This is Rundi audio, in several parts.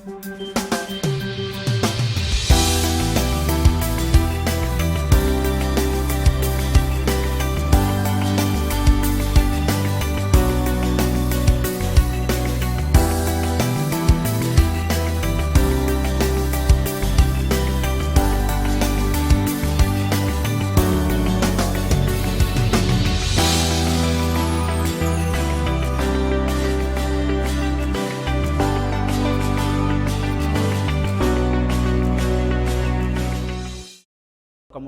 Mu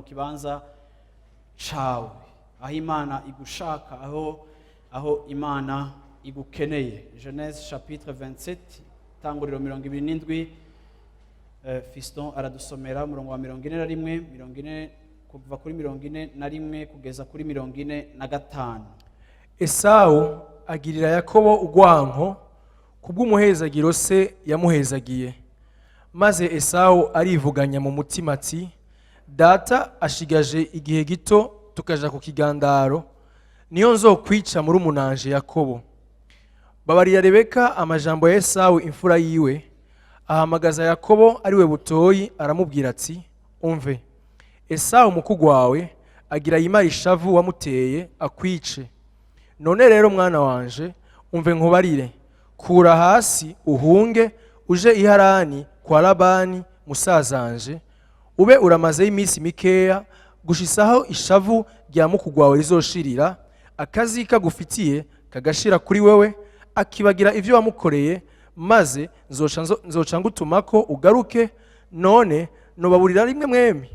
kibanza cawe, aho Imana igushaka, aho Imana igukeneye. Genèse chapitre 27, tanguriro 27. Fiston aradusomera umurongo wa 41, 40, kuva kuri 41 kugeza kuri 45. Esawu agirira Yakobo urwanko kubw'umuhezagiro se yamuhezagiye. Maze Esawu arivuganya mu mutima ati: "Data ashigaje igihe gito tukaja ku kigandaro, niyo nzokwica murumunanje Yakobo." Babarira Rebeka amajambo ya Esawu imfura yiwe. Ahamagaza Yakobo, ariwe butoyi, aramubwira ati: "Umve, Esawu mukuru wawe agira yimara ishavu wamuteye, akwice. None rero, mwana wanje, umve nkubarire: kura hasi uhunge uje i Harani kwa Labani musazanje, ube uramazeyo iminsi mikeya gushisaho ishavu rya mukuru wawe rizoshirira, akazi kagufitiye kagashira kuri wewe, akibagira ibyo wamukoreye, maze nzoca ngutumako ugaruke. None nobaburira rimwe mwemi?"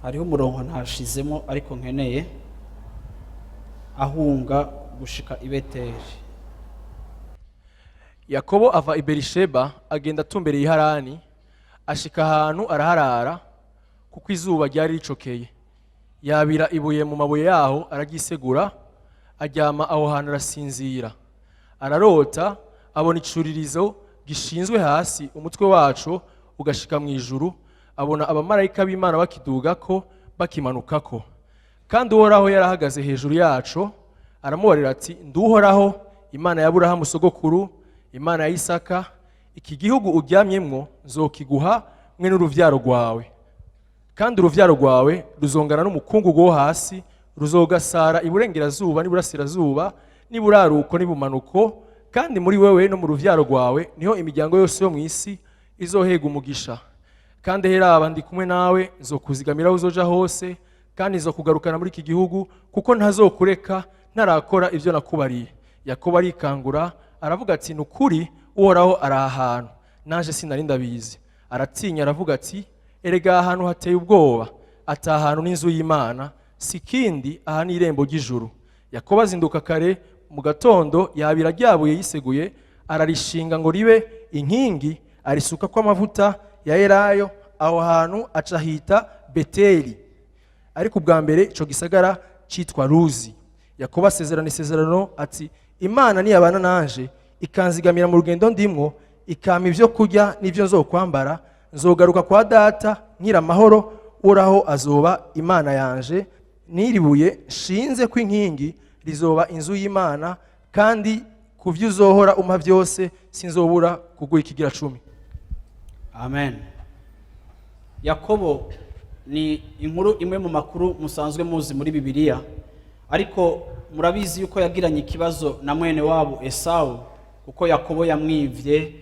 Hariho umurongo ntashizemo ariko nkeneye. Ahunga gushika i Beteli. Yakobo ava i Berisheba, agenda atumbereye i Harani. Ashika ahantu araharara, kuko izuba ryari ricokeye. Yabira ibuye mu mabuye yaho, araryisegura, aryama aho hantu, arasinzira. Ararota, abona icuririzo gishinzwe hasi, umutwe waco ugashika mu ijuru. Abona abamarayika b'Imana bakidugako, bakimanukako. Kandi Uhoraho yarahagaze hejuru yaco. Aramubarira ati: "Nduhoraho, Imana ya Aburahamu sogokuru, Imana ya Isaka. Iki gihugu uryamyemwo nzokiguha mwe n'uruvyaro rwawe, kandi uruvyaro rwawe ruzongana n'umukungugu wo hasi, ruzogasara iburengerazuba n'iburasirazuba n'iburaruko n'ibumanuko. Kandi muri wewe no mu ruvyaro rwawe niho imiryango yose yo mu isi izohega umugisha. Kandi heraba, ndi kumwe nawe, nzokuzigamira aho uzoja hose, kandi nzokugarukana muri iki gihugu, kuko ntazokureka ntarakora ibyo nakubariye." Yakobo arikangura, aravuga ati: "Ni ukuri Uhoraho ari aha hantu, naje sinari ndabizi." Aratinya, aravuga ati: "Erega aha hantu hateye ubwoba!" Ati: "Aha hantu n'inzu y'Imana, si kindi, aha ni irembo ry'ijuru." Yakobo azinduka kare mu gatondo, yabira ryabuye yiseguye, ararishinga ngo ribe inkingi, arisukako amavuta ya elayo. Aho hantu aca hita Beteli, ariko ubwa mbere ico gisagara citwa Luzi. Yakobo asezerana isezerano ati: "Imana niyabana nanje, ikanzigamira mu rugendo ndimwo, ikampa ibyo kurya n'ibyo nzokwambara, nzogaruka kwa data nkira amahoro. Uhoraho azoba Imana yanje, n'iri buye nshinze kw'inkingi rizoba inzu y'Imana. Kandi ku byo uzohora umpa byose sinzobura kuguha ikigira cumi." Amen. Yakobo ni inkuru imwe mu makuru musanzwe muzi muri Bibiliya, ariko murabizi yuko yagiranye ikibazo na mwene wabo Esawu, kuko Yakobo yamwivye,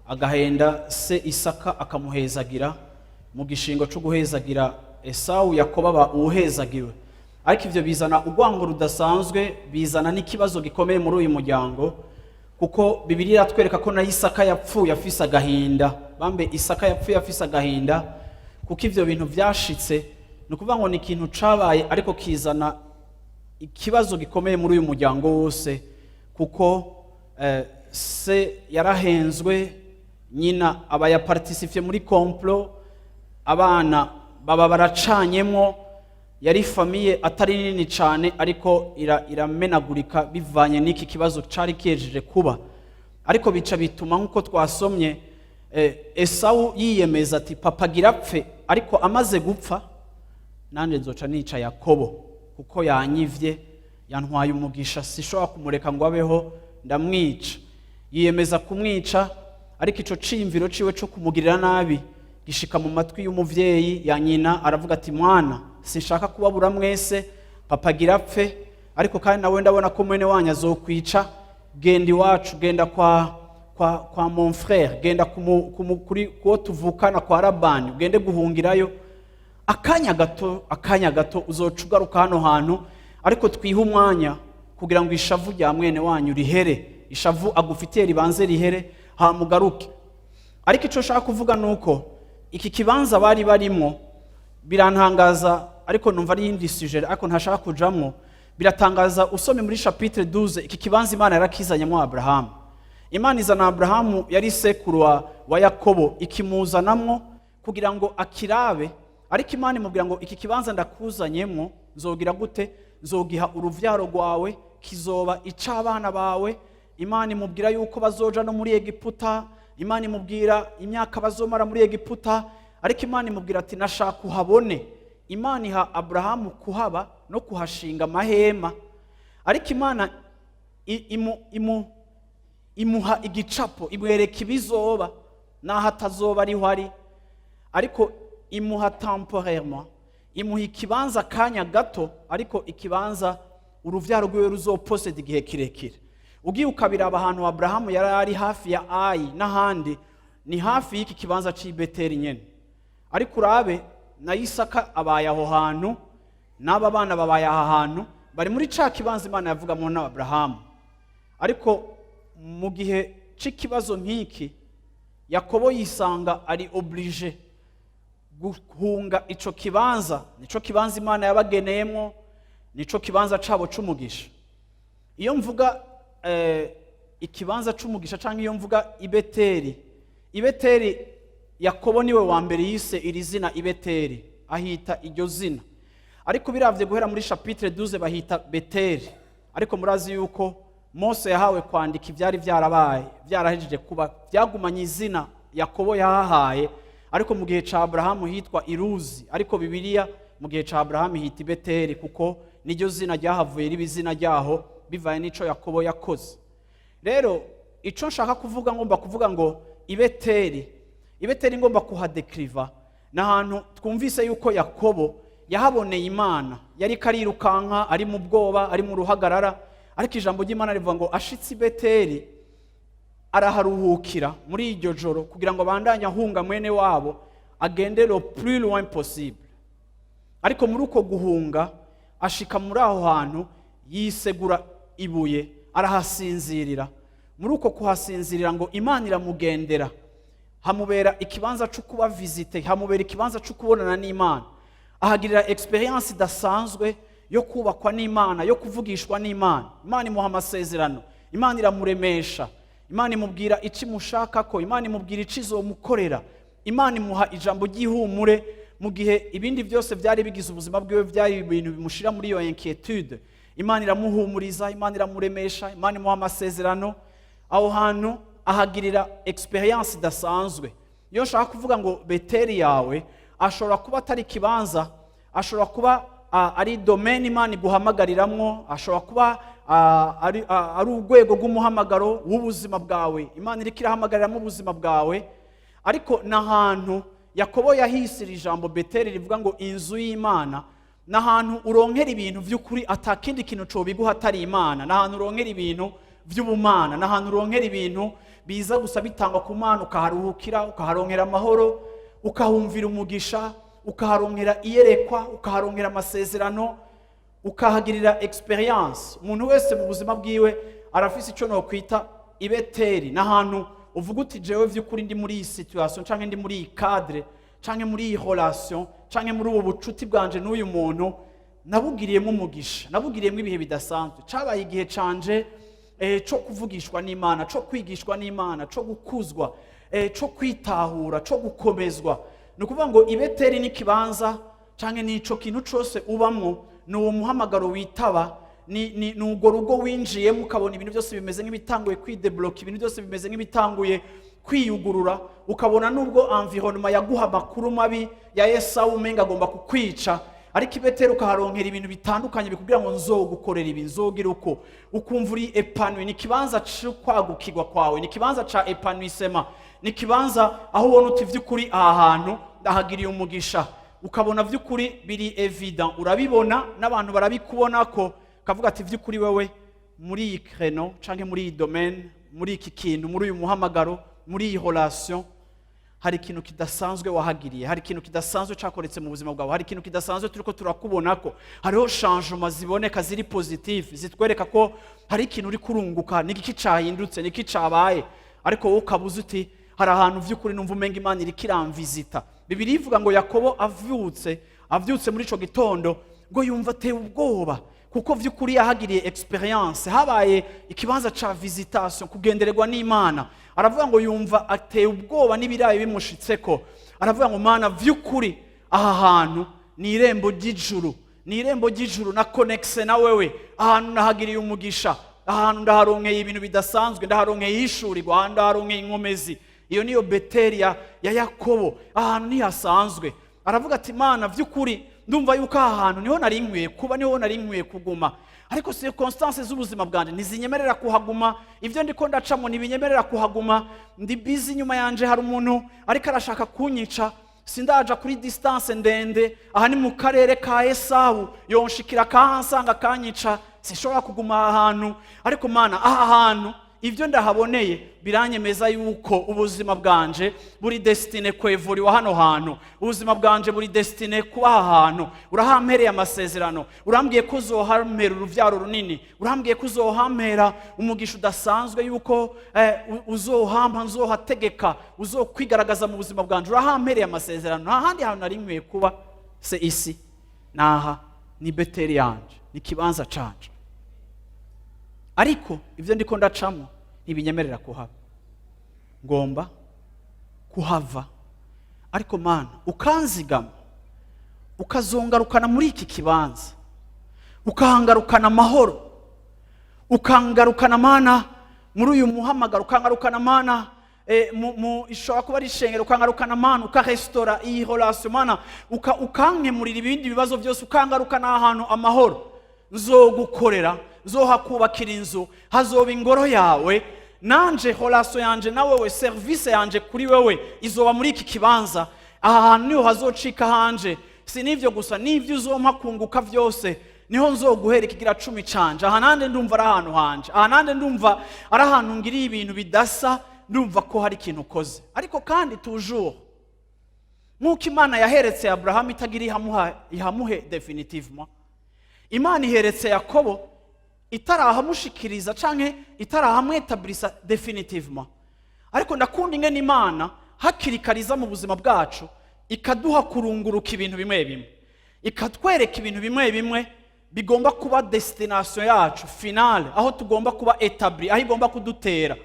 agahenda se Isaka akamuhezagira. Mu gishingo cyo guhezagira Esawu, Yakobo aba uwuhezagiwe. Ariko ivyo bizana urwango rudasanzwe, bizana n'ikibazo gikomeye muri uyu muryango, kuko Bibiliya iratwereka ko na Isaka yapfuye afise agahinda. Bambe, Isaka yapfuye afise agahinda kuko ivyo bintu vyashitse. Ni ukuvuga ngo ni ikintu cabaye ariko kizana ikibazo gikomeye muri uyu muryango wose, kuko se yarahenzwe, nyina aba yaparticipé muri complot, abana baba baracanyemwo. Yari famille atari nini cyane, ariko iramenagurika bivanye n'iki kibazo cari kihejeje kuba. Ariko bica bituma, nk'uko twasomye, Esawu yiyemeza ati: "Papa agira apfe, ariko amaze gupfa nanjye nzoca nica Yakobo, kuko yanyivye, yantwaye umugisha, sishobora kumureka ngo abeho, ndamwica." Yiyemeza kumwica. Ariko ico ciyumviro ciwe co kumugirira nabi gishika mu matwi y'umuvyeyi ya nyina, aravuga ati: "Mwana, sinshaka kubabura mwese, papa agira apfe, ariko kandi nawe ndabona ko mwene wanyu azokwica. Genda iwacu, genda kwa mon frère, genda kuri kuwo tuvukana, kwa Labani, ugende guhungirayo akanya gato, akanya gato uzoca ugaruka hano hantu, ariko twihe umwanya kugira ngo ishavu rya mwene wanyu rihere, ishavu agufitiye ribanze rihere, hamugaruke." Ariko icyo nshaka kuvuga ni uko iki kibanza bari barimo birantangaza, ariko numva ari iyindi sujet, ariko ntashaka kujamwo. Biratangaza usome muri chapitre 12, iki kibanza Imana yarakizanyemo Aburahamu. Imana izana Aburahamu, yari sekuru wa Yakobo, ikimuzanamwo kugira ngo akirabe. Ariko Imana imubwira ngo: "Iki kibanza ndakuzanyemwo, nzogira gute? Nzogiha uruvyaro rwawe, kizoba ic'abana bawe." Imana imubwira yuko bazoja no muri Egiputa, Imana imubwira imyaka bazomara muri Egiputa, ariko Imana imubwira ati: "Nashaka uhabone." Imana iha Aburahamu kuhaba no kuhashinga amahema, ariko Imana imuha igicapo, imwereka ibizoba n'aho atazoba ariho ari, ariko imuha temporairement, imuha ikibanza akanya gato, ariko ikibanza uruvyaro rwiwe ruzoposeda igihe kirekire. Ugiye ukabiraba ahantu Aburahamu yari ari hafi ya Ayi n'ahandi, ni hafi y'iki kibanza c'i Beteli nyene. Ariko urabe na Isaka abaye aho hantu, n'aba bana babaye aha hantu, bari muri ca kibanza Imana yavugamo na Aburahamu. Ariko mu gihe c'ikibazo nk'iki, Yakobo yisanga ari obligé guhunga ico kibanza. Nico kibanza Imana yabageneyemwo, nico kibanza cabo c'umugisha. Iyo mvuga ikibanza c'umugisha canke iyo mvuga Ibeteri, Ibeteri, Yakobo niwe wa mbere yise iri zina Ibeteri, ahita iryo zina. Ariko biravye guhera muri chapitre 12 bahita Beteri. Ariko murazi yuko Mose yahawe kwandika ivyari vyarabaye, vyarahejeje kuba, byagumanye izina Yakobo yahahaye. Ariko mu gihe ca Aburahamu hitwa Iruzi, ariko Bibiliya mu gihe ca Aburahamu hita Ibeteri, kuko niryo zina ryahavuye riba izina ryaho bivaye n'ico Yakobo yakoze. Rero ico nshaka kuvuga, ngomba kuvuga ngo Ibeteri, Ibeteri ngomba kuhadekiriva ni ahantu twumvise yuko Yakobo yahaboneye Imana. Yari arirukanka, ari mu bwoba, ari mu ruhagarara, ariko ijambo ry'Imana rivuga ngo ashitse i Beteri araharuhukira muri iryo joro kugira ngo abandanye ahunga mwene wabo, agende le plus loin possible. Ariko muri uko guhunga ashika muri aho hantu, yisegura ibuye, arahasinzirira. Muri uko kuhasinzirira ngo Imana iramugendera, hamubera ikibanza cyo kuba visité, hamubera ikibanza cyo kubonana n'Imana, ahagirira expérience idasanzwe yo kubakwa n'Imana, yo kuvugishwa n'Imana. Imana imuha amasezerano, Imana iramuremesha, Imana imubwira icyo imushaka ko, Imana imubwira icyo izomukorera, Imana imuha ijambo ry'ihumure mu gihe ibindi byose byari bigize ubuzima bwiwe byari ibintu bimushira muri iyo inquiétude. Imana iramuhumuriza, Imana iramuremesha, Imana imuha amasezerano. Aho hantu ahagirira expérience idasanzwe. Iyo nshaka kuvuga ngo Beteri yawe ashobora kuba atari ikibanza, ashobora kuba ari domaine Imana iguhamagariramwo, ashobora kuba ari urwego rw'umuhamagaro w'ubuzima bwawe, Imana iriko irahamagariramo ubuzima bwawe. Ariko ni ahantu Yakobo yahisira ijambo Beteri rivuga ngo inzu y'Imana. Ni ahantu uronkera ibintu by'ukuri atakindi kintu cobiguha atari Imana. Ni ahantu uronkera ibintu by'ubumana, ni ahantu uronkera ibintu biza gusa bitangwa ku Mana, ukaharuhukira, ukaharonkera amahoro, ukahumvira umugisha, ukaharonkera iyerekwa, ukaharonkera amasezerano, ukahagirira expérience. Umuntu wese mu buzima bwiwe arafise icyo nokwita Ibeteri. Ni ahantu uvuga uti: "Jewe vy'ukuri ndi muri iyi situation, canke ndi muri iyi cadre, canke muri iyi relation, canke muri ubu bucuti bwanje n'uyu muntu, nabugiriyemo umugisha, nabugiriyemo ibihe bidasanzwe. Cabaye igihe canje co kuvugishwa n'Imana, co kwigishwa n'Imana, co gukuzwa, co kwitahura, co gukomezwa." Ni ukuvuga ngo Ibeteri n'ikibanza canke nico kintu cose ubamwo, ni uwo muhamagaro witaba, ni urwo rugo winjiyemo ukabona ibintu byose bimeze nk'ibitanguye kwidebloka, ibintu byose bimeze nk'ibitanguye kwiyugurura, ukabona nubwo environnement yaguha amakuru mabi ya Esawu umenga agomba kukwica, ariko Ibeteri ukaharonkera ibintu bitandukanye bikubwira ngo nzogukorera ibi, nzogira uko, ukumva uri épanoui. Ni ikibanza cyo kwagukirwa kwawe, ni ikibanza ca épanouissement, ni ikibanza c'ukwiyubaka kwawe, ni ikibanza c'ukwiyubaka Ni ikibanza aho ubona uti: "Vy'ukuri aha hantu ndahagiriye umugisha." Ukabona vy'ukuri biri évident, urabibona n'abantu barabikubona ko ukavuga ati: "Vy'ukuri wewe muri iyi créneau canke muri iyi domaine, muri iki kintu, muri uyu muhamagaro, muri iyi relation, hari ikintu kidasanzwe wahagiriye, hari ikintu kidasanzwe cyakoretse mu buzima bwawe, hari ikintu kidasanzwe turiko turakubona ko hariho changement ziboneka ziri positive, zitwereka ko hari ikintu uri kurunguka. Ni iki cahindutse? Ni iki cabaye?" Ariko wowe ukabuze uti: "Hari ahantu vy'ukuri numva umenga Imana iriko iramvizita." Bibiliya ivuga ngo Yakobo avyutse muri ico gitondo, ngo yumva atewe ubwoba, kuko vy'ukuri yahagiriye expérience, habaye ikibanza ca visitation, kugendererwa n'Imana. Aravuga ngo yumva ateye ubwoba n'ibirayi bimushitseko. Aravuga ngo: "Mana, vy'ukuri aha hantu ni irembo ry'ijuru, ni irembo ry'ijuru na connexe na wewe. Ahantu nahagiriye umugisha, ahantu ndaharonkeye ibintu bidasanzwe, ndaharonkeye ishurirwa, ahantu ndaharonkeye inkomezi." Iyo niyo Beteli ya Yakobo. Ahantu ntihasanzwe. Aravuga ati: "Mana, vy'ukuri ndumva yuko aha hantu niho nari nkwiye kuba, niho nari nkwiye kuguma, ariko circonstances z'ubuzima bwanjye ntizinyemerera kuhaguma. Ibyo ndiko ndacamo ntibinyemerera kuhaguma. Ndi busy, inyuma yanje hari umuntu ariko arashaka kunyica, sindaja kuri distance ndende. Aha ni mu karere ka Esawu, yonshikira akahansanga akanyica. Sinshobora kuguma aha hantu. Ariko Mana, aha hantu ibyo ndahaboneye biranyemeza yuko ubuzima bwanje buri destiné kwevuriwa hano hantu, ubuzima bwanje buri destiné kuba aha hantu. Urahampereye amasezerano, urambwiye ko uzohampera uruvyaro runini, urambwiye ko uzohampera umugisha udasanzwe, yuko uzohampa nzohategeka, uzokwigaragaza mu buzima bwanje. Urahampereye amasezerano. Nta handi hantu nari nkwiye kuba, c'est ici, naha ni Beteli yanje, ni ikibanza canje, ariko ibyo ndiko ndacamo ntibinyemerera kuhaba, ngomba kuhava. Ariko Mana, ukanzigama, ukazongarukana muri iki kibanza, ukangarukana amahoro, ukangarukana Mana muri uyu muhamagaro, ukangarukana Mana ishobora kuba ari ishengero, ukangarukana Mana, ukaresitora iyi relation, Mana, ukankemurira ibindi bibazo byose, ukangarukana ahantu amahoro, nzogukorera, nzohakubakira inzu, hazoba ingoro yawe. Nanje relation yanje na wewe, service yanje kuri wewe izoba muri iki kibanza. Aha hantu niho hazocika hanje. Si n'ivyo gusa, n'ivyo uzompa kunguka vyose niho nzoguhera ikigira cumi canje. Aha nande ndumva ari ahantu hanje, aha nande ndumva ari ahantu ngiriye ibintu bidasa, ndumva ko hari ikintu ukoze." Ariko kandi toujours, nk'uko Imana yaheretse Aburahamu itagira ihamuhe définitivement, Imana iheretse Yakobo itarahamushikiriza canke itarahamwetabirisa définitivement. Ariko ndakunda ingene Imana hakiri kare iza mu buzima bwacu, ikaduha kurunguruka ibintu bimwe bimwe, ikatwereka ibintu bimwe bimwe bigomba kuba destination yacu finale, aho tugomba kuba établi, aho igomba kudutera.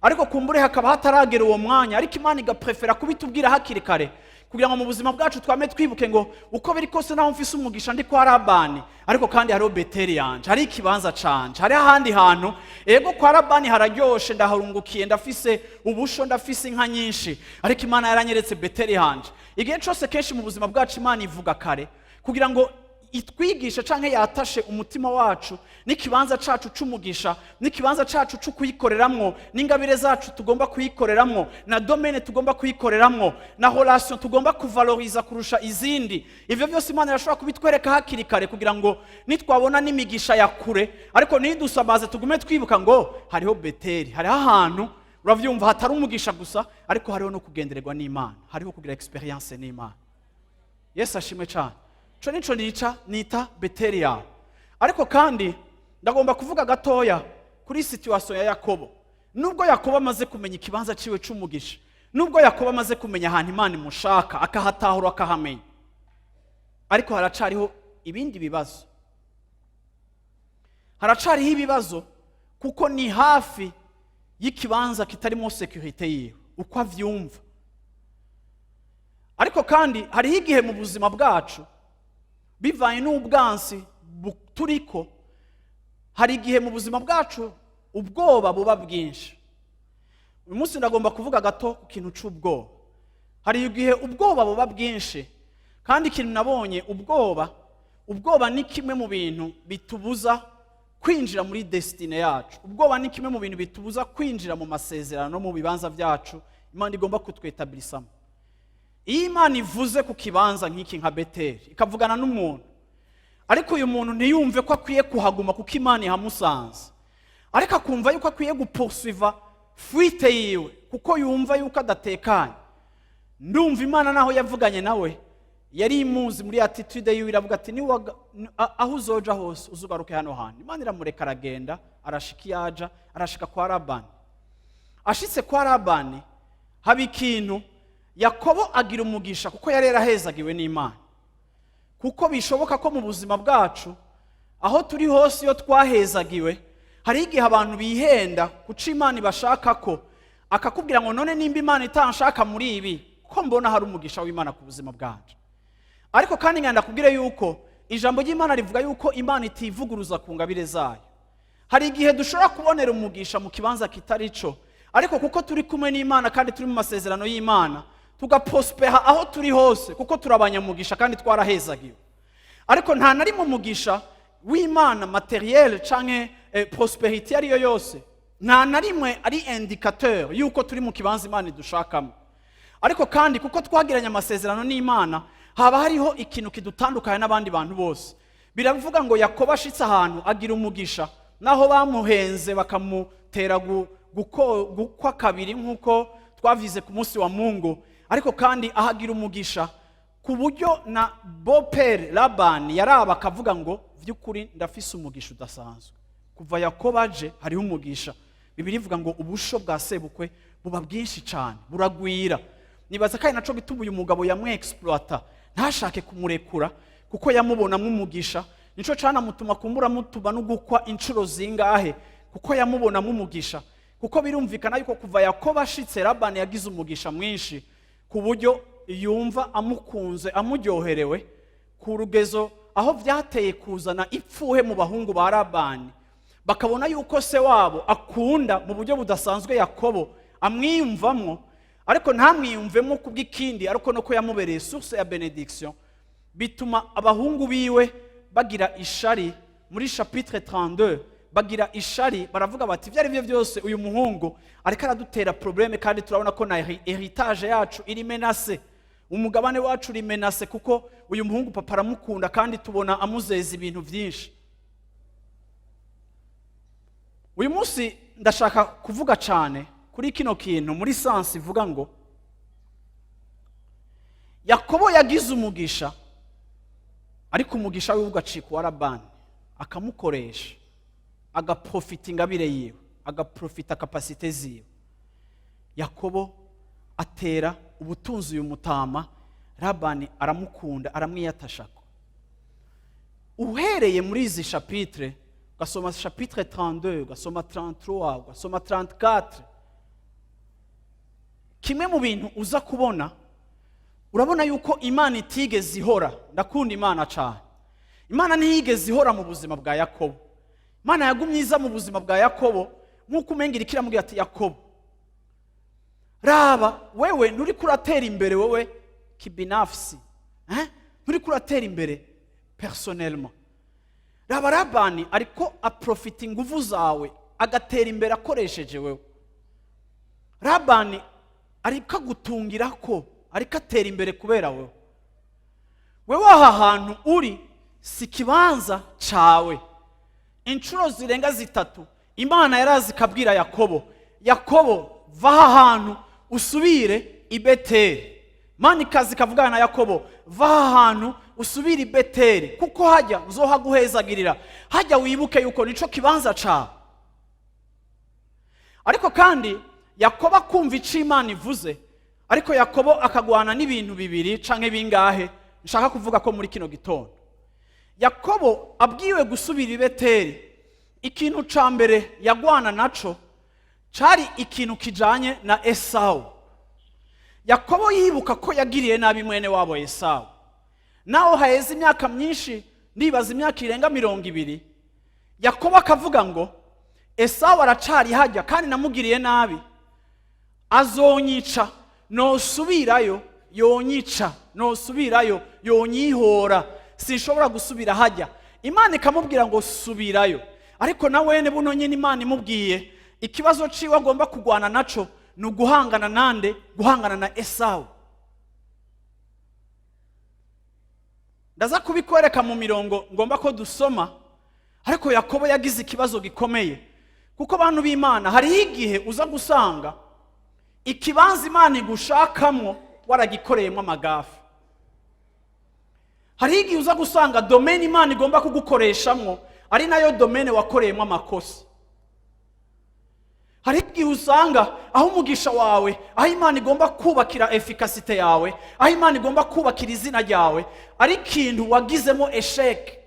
Ariko kumbure hakaba hataragera uwo mwanya, ariko Imana igaprefera kubitubwira hakiri kare kugira ngo mu buzima bwacu twame twibuke ngo uko biri kose, naho mfise umugisha ndi kwa Labani, ariko kandi hariho Beteli yanje, hari ikibanza canje, hariho ahandi hantu. Ego, kwa Labani hararyoshe, ndaharungukiye, ndafise ubusho, ndafise inka nyinshi, ariko Imana yaranyeretse Beteli yanje. Igihe cose, kenshi mu buzima bwacu, Imana ivuga kare kugira ngo itwigishe canke yatashe umutima wacu n'ikibanza cacu c'umugisha, n'ikibanza cacu co kuyikoreramwo, n'ingabire zacu tugomba kuyikoreramwo, na domaine tugomba kuyikoreramwo, na relation tugomba kuvaloriza kurusha izindi. Ivyo byose Imana irashobora kubitwereka hakiri kare kugira ngo nitwabona n'imigisha ya kure, ariko ntidusamaze, tugume twibuka ngo hariho Beteli, hariho ahantu, uravyumva, hatari umugisha gusa, ariko hariho no kugendererwa n'Imana, hariho kugira expérience n'Imana. Yesu ashimwe cyane. Ico nico nica nita Beteli yawe. Ariko kandi ndagomba kuvuga gatoya kuri situation ya Yakobo. Nubwo Yakobo amaze kumenya ikibanza ciwe c'umugisha, nubwo Yakobo amaze kumenya ahantu Imana imushaka, akahatahura, akahamenya, ariko haracariho ibindi bibazo, haracariho ibibazo, kuko ni hafi y'ikibanza kitarimo sécurité yiwe uko avyumva. Ariko kandi hariho igihe mu buzima bwacu, bivanye n'ubwansi turiko, hari igihe mu buzima bwacu ubwoba buba bwinshi. Uyu munsi ndagomba kuvuga gato ku kintu c'ubwoba. Hari igihe ubwoba buba bwinshi, kandi ikintu nabonye, ubwoba ni kimwe mu bintu bitubuza kwinjira muri destinée yacu. Ubwoba ni kimwe mu bintu bitubuza kwinjira mu masezerano no mu bibanza byacu. Imana igomba kutwetabirisamo. Iyo Imana ivuze ku kibanza nk'iki, nka Beteli, ikavugana n'umuntu, ariko uyu muntu ntiyumve ko akwiye kuhaguma kuko Imana ihamusanze, ariko akumva yuko akwiye gupoursuiva fuite yiwe kuko yumva yuko adatekanye, ndumva Imana naho yavuganye nawe yari imuzi muri attitude yiwe, iravuga ati: "Aho uzoja hose uzugaruke hano hantu." Imana iramureka aragenda, arashika iyo aja, arashika kwa Labani. Ashitse kwa Labani haba ikintu. Yakobo agira umugisha kuko yari yarahezagiwe n'Imana, kuko bishoboka ko mu buzima bwacu aho turi hose iyo twahezagiwe, hari igihe abantu bihenda kuca Imana ibashaka ko akakubwira ngo: "None nimba Imana itanshaka muri ibi, ko mbona hari umugisha w'Imana ku buzima bwacu?" Ariko kandi ngenda kubwire yuko ijambo ry'Imana rivuga yuko Imana itivuguruza ku ngabire zayo. Hari igihe dushobora kubonera umugisha mu kibanza kitari cyo, ariko kuko turi kumwe n'Imana kandi turi mu masezerano y'Imana, tugaprospera aho turi hose kuko turi abanyamugisha kandi twarahezagiwe. Ariko nta na rimwe umugisha w'Imana matériel canke prospérité ariyo yose, nta na rimwe ari indicateur yuko turi mu kibanza Imana idushakamo. Ariko kandi kuko twagiranye amasezerano n'Imana, haba hariho ikintu kidutandukanya n'abandi bantu bose. Biravuga ngo Yakobo ashitse ahantu agira umugisha, naho bamuhenze bakamutera gukwa kabiri nk'uko twavize ku munsi wa Mungu, ariko kandi ahagira umugisha ku buryo na beau-père Labani yaraba akavuga ngo: "By'ukuri ndafise umugisha udasanzwe kuva Yakobo aje, hariho umugisha." Bibiliya ivuga ngo ubusho bwa sebukwe buba bwinshi cyane, buragwira. Nibaza kandi naco gituma uyu mugabo yamwexploita, ntashake kumurekura, kuko yamubonamo umugisha. Nico canamutuma kumbura mutuma no gukwa inshuro zingahe, kuko yamubonamo umugisha. Kuko birumvikana yuko kuva Yakobo ashitse, Labani yagize umugisha mwinshi ku buryo yumva amukunze, amuryoherewe ku rugezo aho byateye kuzana ipfuhe mu bahungu ba Labani, bakabona yuko se wabo akunda mu buryo budasanzwe Yakobo, amwiyumvamwo, ariko ntamwiyumvemo kubw'ikindi, ariko no ko yamubereye source ya bénédiction. Bituma abahungu biwe bagira ishari. Muri chapitre 32 bagira ishari, baravuga bati: "Ibyo ari byo byose uyu muhungu ariko aradutera problème, kandi turabona ko na héritage yacu iri menacée, umugabane wacu uri menacé, kuko uyu muhungu papa aramukunda kandi tubona amuzeza ibintu byinshi." Uyu munsi ndashaka kuvuga cyane kuri kino kintu muri sens ivuga ngo Yakobo yagize umugisha, ariko umugisha wiwe ugacika uwa Labani, akamukoresha, agaprofita ingabire yiwe, agaprofita capacités ziwe. Yakobo atera ubutunzi uyu mutama Labani, aramukunda, aramwiyatashako. Uhereye muri izi chapitre, ugasoma chapitre 32, ugasoma 33, ugasoma 34, kimwe mu bintu uza kubona, urabona yuko Imana itigeze ihora. Ndakunda Imana cyane. Imana ntiyigeze ihora mu buzima bwa Yakobo. Imana yagumye iza mu buzima bwa Yakobo nk'uko umenga iriko iramubwira ati: "Yakobo, raba wewe nturiko uratera imbere wewe kibinafsi, eh? Nturiko uratera imbere personnellement. Raba Labani ariko aprofita ingufu zawe, agatera imbere akoresheje wewe. Labani ariko agutungira ko ariko atera imbere kubera wewe. Wewe aha hantu uri si ikibanza cawe." Inshuro zirenga zitatu Imana yarazi ikabwira Yakobo: "Yakobo, va aha hantu usubire i Beteli." Imana ikaza ikavugana na Yakobo: "Va aha hantu usubire i Beteli, kuko hajya nzohaguhezagirira. Hajya wibuke yuko nico kibanza cawe." Ariko kandi Yakobo akumva icyo Imana ivuze, ariko Yakobo akagwana n'ibintu bibiri canke bingahe nshaka kuvuga ko muri kino gitondo. Yakobo abwiwe gusubira i Beteli, ikintu ca mbere yagwana naco cari ikintu kijanye na Esawu. Yakobo yibuka ko yagiriye nabi mwene wabo Esawu, naho haheze imyaka myinshi, ndibaza imyaka irenga 20. Yakobo akavuga ngo: "Esawu aracari hajya kandi namugiriye nabi, azonyica. Nosubirayo yonyica, nosubirayo yonyihora, sinshobora gusubira hajya." Imana ikamubwira ngo: "Subirayo." Ariko na wene buno nyine Imana imubwiye ikibazo ciwe agomba kugwana naco. Ni uguhangana nande? Guhangana na Esawu. Ndaza kubikwereka mu mirongo ngomba ko dusoma. Ariko Yakobo yagize ikibazo gikomeye, kuko bantu b'Imana, hariho igihe uza gusanga ikibanza Imana igushakamwo waragikoreyemo amagaffes. Hariho igihe uza gusanga domaine Imana igomba kugukoreshamwo ari nayo domaine wakoreyemo amakosa. Hari igihe usanga aho umugisha wawe, aho Imana igomba kubakira efficacité yawe, aho Imana igomba kubakira izina ryawe, ari ikintu wagizemo échec.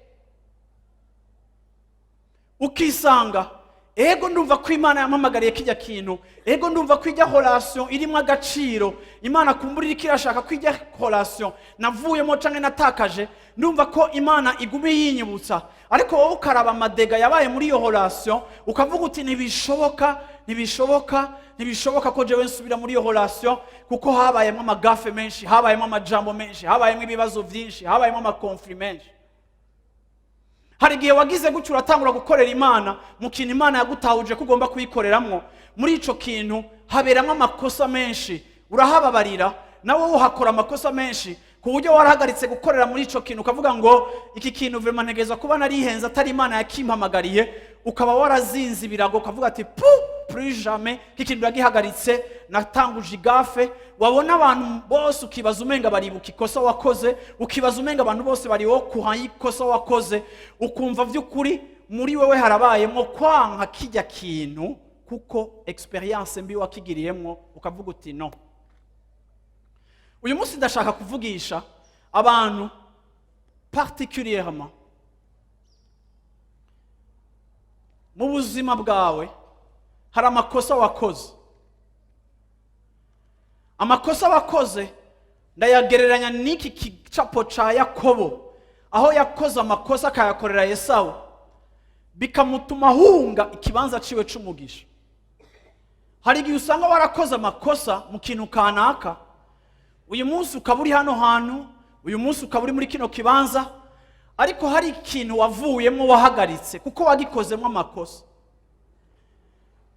Ukisanga, ego ndumva ko Imana yampamagariye kijya kintu, ego ndumva ko ijya relation irimo agaciro, Imana kumbura iriko irashaka ko ijya relation navuyemo canke natakaje, ndumva ko Imana iguma yinyibutsa. Ariko wowe ukaraba amadégâts yabaye muri iyo relation, ukavuga uti: "Ntibishoboka, ntibishoboka, ntibishoboka ko jewe nsubira muri iyo relation, kuko habayemo amagaffes menshi, habayemo amajambo menshi, habayemo ibibazo byinshi, habayemo amaconflits menshi." Hari igihe wagize gutyo, uratangura gukorera Imana mu kintu Imana yagutahuje ko ugomba kuyikoreramwo. Muri ico kintu haberamo amakosa menshi, urahababarira, nawe uhakora amakosa menshi, ku buryo warahagaritse gukorera muri ico kintu, ukavuga ngo: "Iki kintu vraiment ntegereza kuba narihenze, atari Imana yakimpamagariye." Ukaba warazinze ibirago, ukavuga ati: "Pu, plus jamais, iki kintu uragihagaritse, natanguje igaffe." Wabona abantu bose ukibaza umenga baribuka ikosa wakoze, ukibaza umenga abantu bose bari wo kuha ikosa wakoze, ukumva by'ukuri muri wewe harabayemo kwanka kijya kintu, kuko expérience mbi wakigiriyemwo, ukavuga uti: "No." Uyu munsi ndashaka kuvugisha abantu particulièrement mu buzima bwawe hari amakosa wakoze. Amakosa wakoze ndayagereranya n'iki gicapo ca Yakobo, aho yakoze amakosa akayakorera Esawu, bikamutuma ahunga ikibanza ciwe c'umugisha. Hari igihe usanga warakoze amakosa mu kintu kanaka, uyu munsi ukaba uri hano hantu, uyu munsi ukaba uri muri kino kibanza, ariko hari ikintu wavuyemo, wahagaritse kuko wagikozemo amakosa.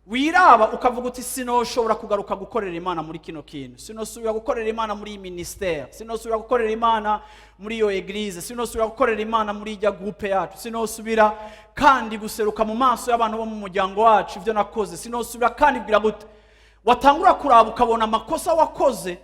Wiraba ukavuga uti: "Sinoshobora kugaruka gukorera Imana muri kino kintu, sinosubira gukorera Imana muri iyi ministère, sinosubira gukorera Imana muri iyo église, sinosubira gukorera Imana muri ijya groupe yacu, sinosubira kandi guseruka mu maso y'abantu bo mu muryango wacu ibyo nakoze, sinosubira kandi." Bwira gute? Watangura kuraba ukabona amakosa wakoze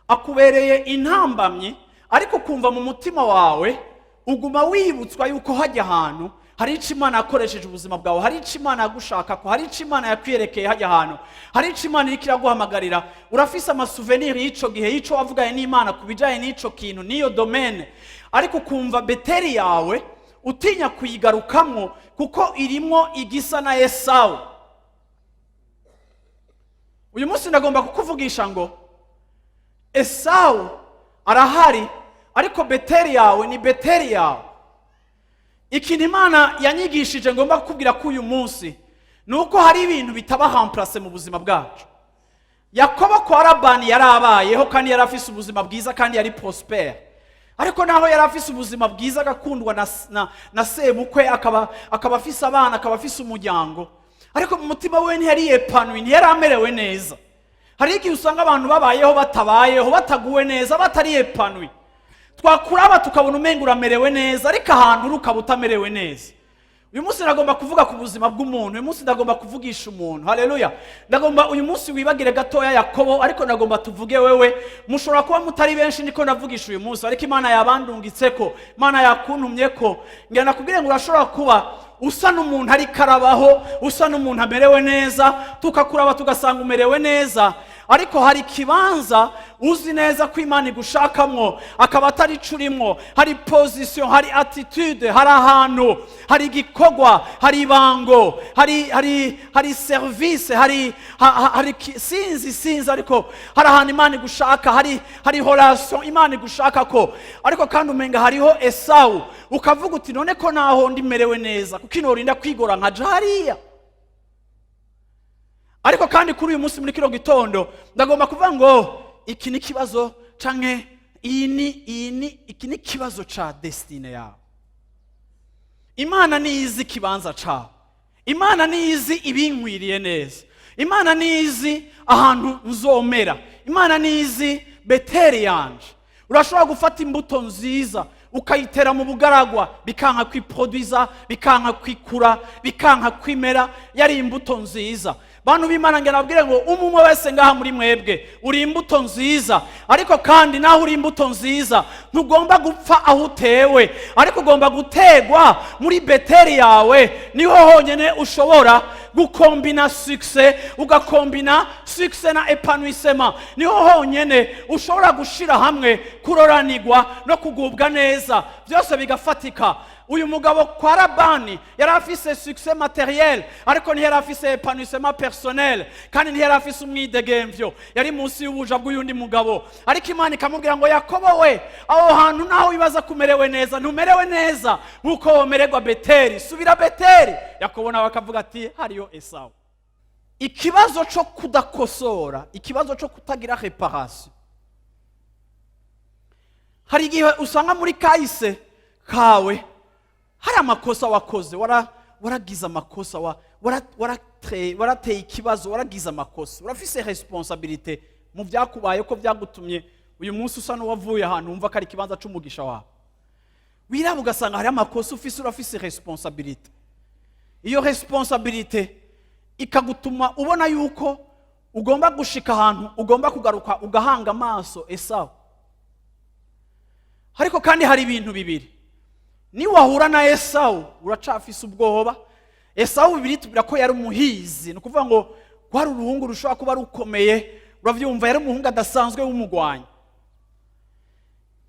akubereye intambamyi, ariko ukumva mu mutima wawe uguma wibutswa yuko hajya ahantu hari icyo Imana yakoresheje ubuzima bwawe, hari icyo Imana yagushaka ko, hari icyo Imana yakwiyerekeye hajya ahantu, hari icyo Imana iriko iraguhamagarira. Urafise amasouvenirs y'ico gihe, y'ico wavuganye n'Imana ku bijanye n'ico kintu, n'iyo domaine, ariko ukumva Beteri yawe utinya kuyigarukamwo kuko irimo igisa na Esawu. Uyu munsi ndagomba kukuvugisha ngo Esawu arahari, ariko Beteri yawe ni Beteri yawe. Ikintu Imana yanyigishije ngomba kukubwira ko uyu munsi ni uko hari ibintu bitaba remplacé mu buzima bwacu. Yakobo kwa Labani yari abayeho kandi yari afise ubuzima bwiza kandi yari prospère. Ariko naho yari afise ubuzima bwiza, agakundwa na sebukwe, akaba afise abana, akaba afise umuryango, ariko mu mutima we ntiyari épanoui, ntiyari amerewe neza. Hari igihe usanga abantu babayeho batabayeho, bataguwe neza, batari épanouis. Twakuraba tukabona umenga uramerewe neza, ariko ahantu uri ukaba utamerewe neza. Uyu munsi ndagomba kuvuga ku buzima bw'umuntu. Uyu munsi ndagomba kuvugisha umuntu. Haleluya! Ndagomba uyu munsi wibagire gatoya Yakobo, ariko ndagomba tuvuge wewe. Mushobora kuba mutari benshi niko ndavugisha uyu munsi, ariko Imana yabandungitse ko, Imana yakuntumye ko ngira nakubwire ngo urashobora kuba usa n'umuntu ariko arabaho, usa n'umuntu amerewe neza, tukakuraba tugasanga umerewe neza, ariko hari ikibanza uzi neza ko Imana igushakamwo akaba atari cyo urimo. Hari position, hari attitude, hari ahantu, hari igikorwa, hari ibango, hari service, hari sinzi, ariko hari ahantu Imana igushaka, hari relation Imana igushaka ko, ariko kandi umenga hariho Esawu. Ukavuga uti: "None ko naho ndimerewe neza, kuko inorinda kwigora nkaja hariya?" Ariko kandi kuri uyu munsi, muri kino gitondo, ndagomba kuvuga ngo iki ni ikibazo canke iyi ni iki ni ikibazo ca destinée yawe. Imana niyizi ikibanza cawe, Imana niyizi ibinkwiriye neza, Imana niyizi ibinkwiriye. Imana nizi ahantu nzomera, Imana nizi Beteri yanje. Urashobora gufata imbuto nziza ukayitera mu bugaragwa, bikanka kwiproduiza, bikanka kwikura, bikanka kwimera. Yari imbuto nziza. Bantu b'Imana, ngira nabwire ngo umwe umwe wese ngaha muri mwebwe uri imbuto nziza. Ariko kandi naho uri imbuto nziza, ntugomba gupfa aho utewe, ariko ugomba gutegwa muri Beteri yawe. Niho honyine ushobora gukombina succès, ugakombina succès na épanouissement. Niho honyine ushobora gushira hamwe kuroranirwa no kugubwa neza, byose bigafatika. Uyu mugabo kwa Labani yari afise succès matériel, ariko ntiyari afise épanouissement personnel, kandi ntiyari afise umwidegemvyo. Yari munsi y'ubuja bw'uyundi mugabo. Ariko Imana ikamubwira ngo: "Yakobo we, aho hantu naho wibaza kumerewe neza, ntumerewe neza nk'uko womererwa Beteri. Subira Beteri." Yakobo nawe akavuga ati: "Hariyo Esawu." Ikibazo cyo kudakosora, ikibazo cyo kutagira réparation. Hari igihe usanga muri kahise kawe hari amakosa wakoze, waragize amakosa, warateye ikibazo, waragize amakosa, urafise responsabilité mu byakubaye, ko byagutumye uyu munsi usa n'uwavuye ahantu wumva ko ari ikibanza c'umugisha wawe. Wiraba ugasanga hari amakosa ufise, urafise responsabilité. Iyo responsabilité ikagutuma ubona yuko ugomba gushika ahantu ugomba kugaruka ugahanga amaso Esawu. Ariko kandi hari ibintu bibiri: niwahura na Esawu uracafise ubwoba. Esawu, Bibiri tubwira ko yari umuhizi, ni ukuvuga ngo rwari uruhungu rushobora kuba rukomeye. Urabyumva, yari umuhungu adasanzwe w'umugwanyi.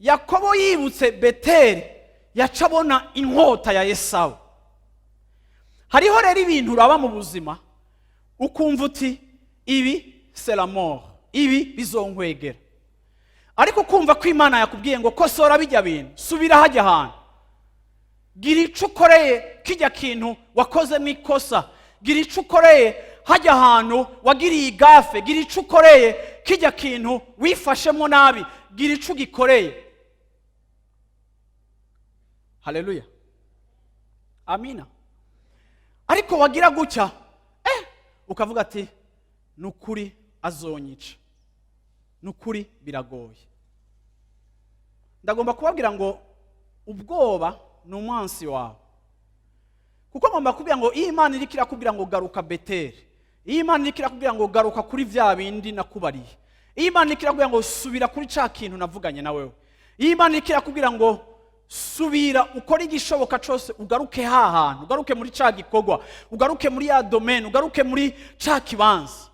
Yakobo yibutse Beteri, yaca abona inkota ya Esawu. Hariho rero ibintu uraba mu buzima ukumva uti: "Ibi c'est la mort, ibi bizonkwegera." Ariko ukumva ko Imana yakubwiye ngo: "Kosora bijya bintu, subira hajya ahantu, gira icyo ukoreye kijya kintu wakozemo ikosa, gira icyo ukoreye hajya ahantu wagiriye igaffe, gira icyo ukoreye kijya kintu wifashemo nabi, gira icyo ugikoreye." Haleluya, amina. Ariko wagira gutya ukavuga ati: "Ni ukuri azonyica, ni ukuri biragoye." Ndagomba kubabwira ngo ubwoba ni umwansi wawe, kuko ngomba kubwira ngo iyo Imana iriko irakubwira ngo: "Garuka Beteri," iyo Imana iriko irakubwira ngo: "Garuka kuri bya bindi nakubariye," iyo Imana iriko irakubwira ngo: "Subira kuri ca kintu navuganye na wewe," iyo Imana iriko irakubwira ngo: "Subira ukore igishoboka cyose ugaruke ha hantu, ugaruke muri ca gikorwa, ugaruke muri ya domaine, ugaruke muri ca kibanza,"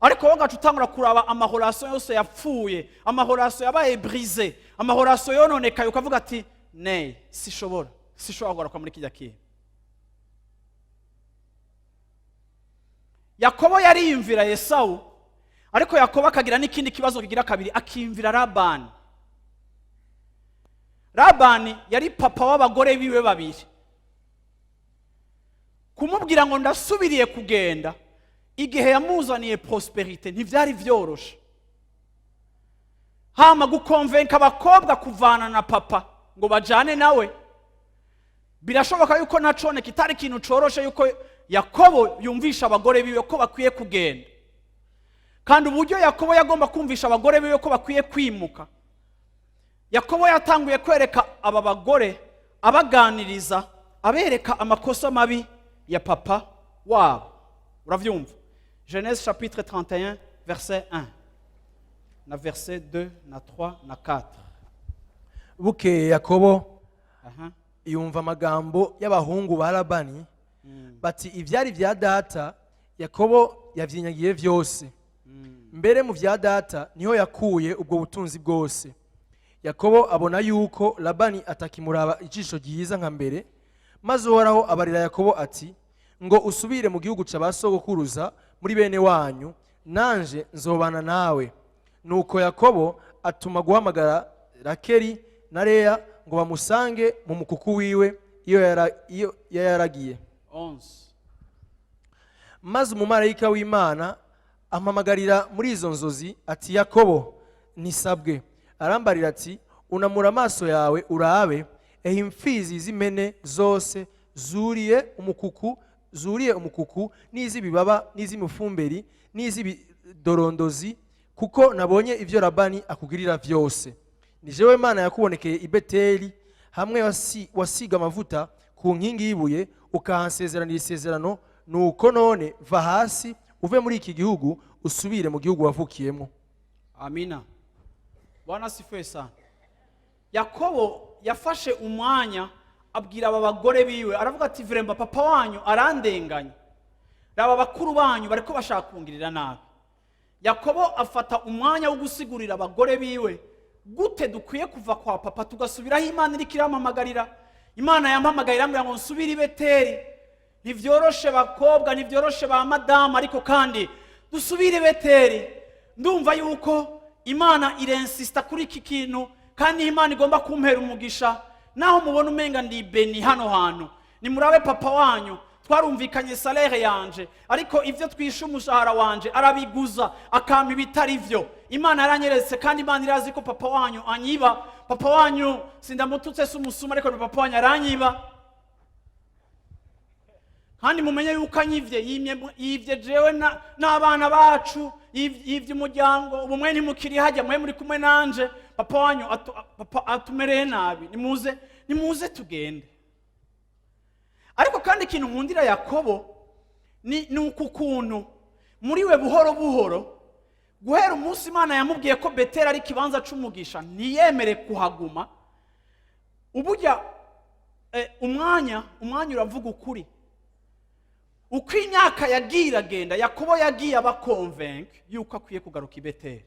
ariko wowe ugaca utangura kuraba ama relations yose yapfuye, ama relations yabaye brisé, ama relations yononekaye, ukavuga ati: "Ney, sishobora, sishobora kugaruka muri kijya kintu." Yakobo yariyumvira Esawu, ariko Yakobo akagira n'ikindi kibazo kigira kabiri, akiyumvira Labani. Labani yari papa w'abagore biwe babiri. Kumubwira ngo ndasubiriye kugenda igihe yamuzaniye prospérité ntibyari byoroshe. Hama gukonvenka abakobwa kuvana na papa ngo bajane nawe, birashoboka yuko nacone kitari ikintu coroshe, yuko Yakobo yumvisha abagore biwe ko bakwiye kugenda. Kandi uburyo Yakobo yagomba kumvisha abagore biwe ko bakwiye kwimuka, Yakobo yatanguye kwereka aba bagore, abaganiriza, abereka amakosa mabi ya papa wabo. Uravyumva, Genèse chapitre 31 verset 1 na verset 2 na 3 na 4. Bukeye Yakobo Aha. yumva amagambo y'abahungu ba Labani bati: "Ibyari bya data Yakobo yabyinyagiye byose, mbere mu bya data niho yakuye ubwo butunzi bwose." Yakobo abona yuko Labani atakimuraba ijisho ryiza nka mbere. Maze Uhoraho abarira Yakobo ati: "Ngo usubire mu gihugu cya ba sogokuruza, muri bene wanyu, nanje nzobana nawe." Nuko Yakobo atuma guhamagara Rakeli na Leya ngo bamusange mu mukuku wiwe iyo yaragiye. 11. Maze umumarayika w'Imana ampamagarira muri izo nzozi ati: "Yakobo." Ntisabwe. Arambarira ati: "Unamura amaso yawe urabe, ehe imfizi z'impene zose zuriye umukuku. zuriye umukuku, n'iz'ibibaba, n'iz'imifumberi, n'iz'ibidorondozi, kuko nabonye ibyo Labani akugirira byose. Ni jewe Mana yakubonekeye i Beteli, hamwe wasiga amavuta ku nkingi y'ibuye, ukahansezeranira isezerano. Nuko none va hasi, uve muri iki gihugu, usubire mu gihugu wavukiyemo. Amina. Bwana asifiwe sana. Yakobo yafashe umwanya abwira aba bagore biwe, aravuga ati: "Vraiment, papa wanyu arandenganya. Raba bakuru banyu bariko bashaka kungirira nabi." Yakobo afata umwanya wo gusigurira abagore biwe gute dukwiye kuva kwa papa tugasubiraho Imana iriko irampamagarira. Imana yampamagaye irambwira ngo nsubire i Beteli. Ntivyoroshe bakobwa, ntivyoroshe ba madamu, ariko kandi dusubire i Beteli. Ndumva yuko Imana irensista kuri iki kintu, kandi Imana igomba kumpera umugisha. Naho mubona umenga ndi béni hano hantu, nimurabe papa wanyu, twarumvikanye salaire yanje, ariko ibyo twishe umushahara wanje arabiguza akampa ibitari byo. Imana yaranyeretse, kandi Imana irazi ko papa wanyu anyiba. Papa wanyu sindamututse, si umusuma, ariko ni papa wanyu aranyiba. Kandi mumenye yuko anyivye, yivye jewe n'abana bacu, yivye umuryango. Ubu mwe ntimukiri hajya, mwe muri kumwe nanje. Papa wanyu papa atumereye nabi. Nimuze, nimuze tugende. Ariko kandi ikintu nkundira Yakobo ni uku kuntu muri we buhoro buhoro, guhera umunsi Imana yamubwiye ko Beteli ari ikibanza c'umugisha, ntiyemere kuhaguma. Uburya umwanya uravuga ukuri. Uko imyaka yagiye iragenda, Yakobo yagiye aba convaincu yuko akwiye kugaruka i Beteli.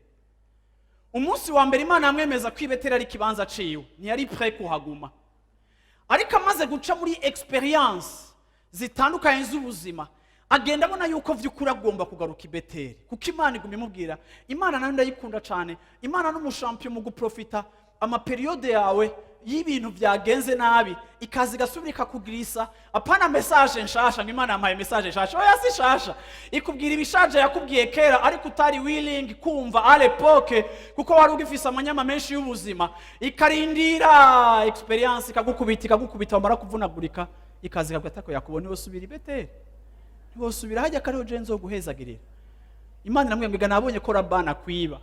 Umunsi wa mbere Imana yamwemeza ko i Beteli ari ikibanza ciwe, ntiyari prêt kuhaguma. Ariko amaze guca muri expérience zitandukanye z'ubuzima, agenda abona yuko vy'ukuri agomba kugaruka i Beteli, kuko Imana iguma imubwira. Imana nayo ndayikunda cyane. Imana n'umu champion mu guprofita ama périodes yawe y'ibintu byagenze nabi, ikaza igasubira ikakugirisa. Apana message nshasha, ngo Imana yampaye message nshasha. Oya, si nshasha, ikubwira ibishaje yakubwiye kera, ariko utari willing kumva à l'époque, kuko wari ugifise amanyama menshi y'ubuzima. Ikarindira expérience ikagukubita, ikagukubita, wamara kuvunagurika ikaza ikabwira ati: "Yakobo, ntiwosubira i Beteli, ntiwosubira hajya kariho je nzoguhezagirira." Imana iramubwira ngo: "Ega nabonye ko Labani akwiba."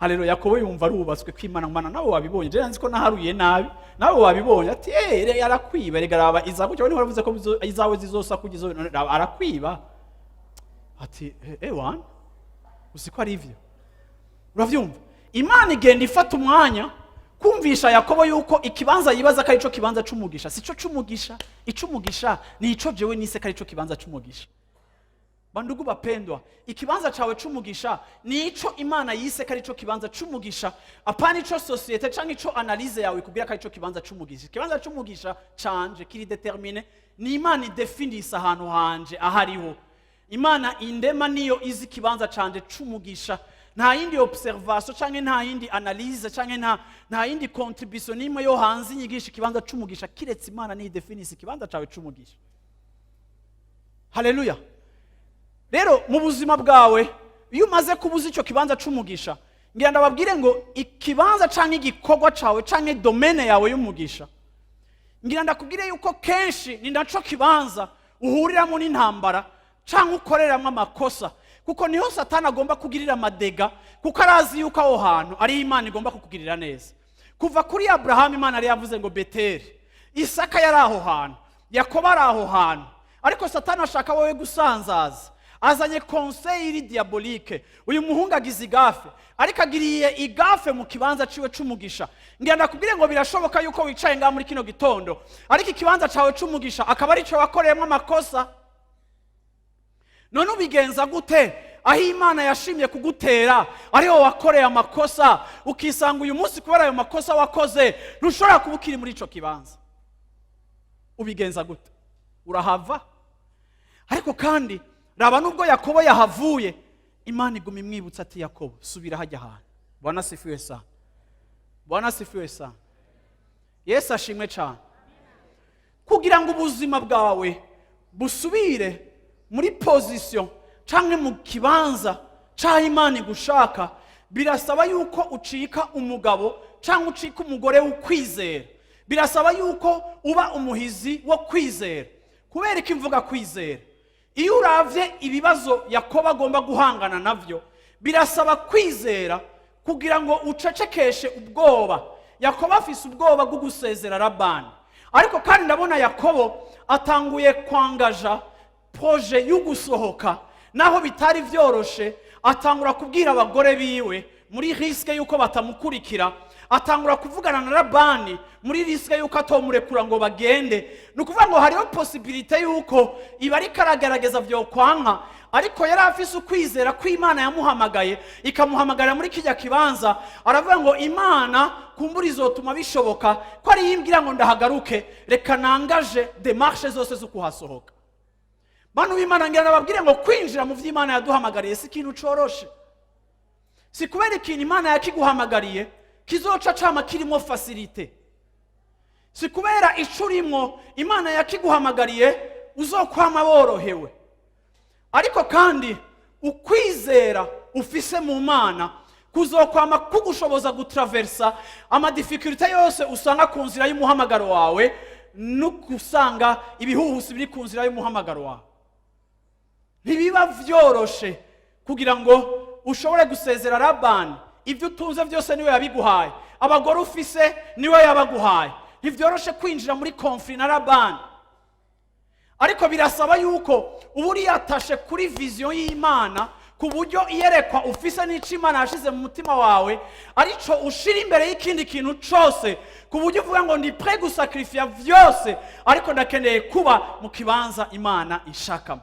Haleluya! Yakobo yumva arubatswe kwimana. Mana, nawe wabibonye, je nzi ko naharuye nabi, nawe wabibonye. Ati: "Eh, arakwiba. Rega raba izaku cyawe, niho waravuze ko izawe zizosa kugizo, none raba arakwiba." Ati: "Ewana, uzi ko ari ivyo." Uravyumva, Imana igenda ifata umwanya kumvisha Yakobo yuko ikibanza yibaza ko arico kibanza c'umugisha sico c'umugisha. Ic'umugisha ni ico jewe nise ko arico kibanza c'umugisha. Bandugu bapendwa, ikibanza cawe c'umugisha ni ico Imana yise ko arico kibanza c'umugisha, apana ico société canke ico analyse yawe ikubwira ko arico kibanza c'umugisha. Ikibanza c'umugisha canje kiri déterminé, ni Imana idefinisa ahantu hanje ahariho. Imana indema niyo izi ikibanza canje c'umugisha. Nta yindi observation canke nta yindi analyse canke nta yindi contribution n'imwe yo hanze inyigisha ikibanza c'umugisha, kiretse Imana niyo idefinisa ikibanza cawe c'umugisha. Haleluya! Rero mu buzima bwawe, iyo umaze kubuza icyo kibanza c'umugisha, ngira ndababwire ngo ikibanza canke igikorwa cawe canke domaine yawe y'umugisha, ngira ndakubwire yuko kenshi ni naco kibanza uhuriramo n'intambara canke ukoreramo amakosa, kuko niho Satani agomba kugirira ama dégâts, kuko arazi yuko aho hantu ari Imana igomba kukugirira neza. Kuva kuri Aburahamu, Imana yari yavuze ngo Beteli. Isaka yari aho hantu, Yakobo ari aho hantu, ariko Satani ashaka wowe gusanzaza, azanye conseil iri diabolique. Uyu muhungu agize i gaffe, ariko agiriye i gaffe mu kibanza ciwe c'umugisha. Ngira ndakubwire ngo birashoboka yuko wicaye ngaha muri kino gitondo, ariko ikibanza cawe c'umugisha akaba arico wakoreyemo amakosa. None ubigenza gute aho Imana yashimye kugutera ariho wakoreye amakosa, ukisanga uyu munsi kubera ayo makosa wakoze ntushobora kuba ukiri muri ico kibanza? Ubigenza gute? Urahava. Ariko kandi raba, nubwo Yakobo yahavuye, Imana iguma imwibutsa ati: "Yakobo, subira hajya ahantu." Bwana asifiwe sana. Bwana asifiwe sana. Yesu ashimwe cyane. Kugira ngo ubuzima bwawe busubire muri position cyangwa mu kibanza cy'aho Imana igushaka, birasaba yuko ucika umugabo cyangwa ucika umugore w'ukwizera. Birasaba yuko uba umuhizi wo kwizera. Kuva kuri Aburahamu, Imana yamubwiye ngo Kubera ko imvuga kwizera, iyo uravye ibibazo Yakobo agomba guhangana navyo, birasaba kwizera kugira ngo ucecekeshe ubwoba. Yakobo afise ubwoba bwo gusezera Labani, ariko kandi ndabona Yakobo atanguye kwangaja projet yo gusohoka naho bitari vyoroshe. Atangura kubwira abagore biwe muri risque yuko batamukurikira, atangura kuvugana na Labani muri risque yuko atomurekura ngo bagende. Ni ukuvuga ngo hariho possibilité yuko iba ariko aragerageza vyokwanka, ariko yari afise ukwizera ko Imana yamuhamagaye, ikamuhamagarira muri kijya kibanza. Aravuga ngo Imana kumbura izotuma bishoboka ko ariyo imbwira ngo ndahagaruke, reka nangaje démarches zose zo kuhasohoka. Bantu b'Imana, ngira nababwire ngo kwinjira mu vy'Imana yaduhamagariye si ikintu coroshe. Si kubera ikintu Imana yakiguhamagariye kizoca cama kirimo facilité. Si kubera ico urimwo Imana yakiguhamagariye uzokwama worohewe. Ariko kandi ukwizera ufise mu Mana kuzokwama kugushoboza gutraversa ama difficultés yose usanga ku nzira y'umuhamagaro wawe, no gusanga ibihuhusi biri ku nzira y'umuhamagaro wawe. Ntibiba vyoroshe kugira ngo ushobore gusezera Labani. Ibyo utunze byose niwe yabiguhaye, abagore ufise niwe yabaguhaye. Ntibyoroshe kwinjira muri conflit na Labani, ariko birasaba yuko uba uriyatashe kuri vision y'Imana, ku buryo iyerekwa ufise n'icyo Imana yashize mu mutima wawe arico ushira imbere y'ikindi kintu cose, ku buryo uvuga ngo ndi prêt gusacrifier vyose, ariko ndakeneye kuba mu kibanza Imana ishakamo.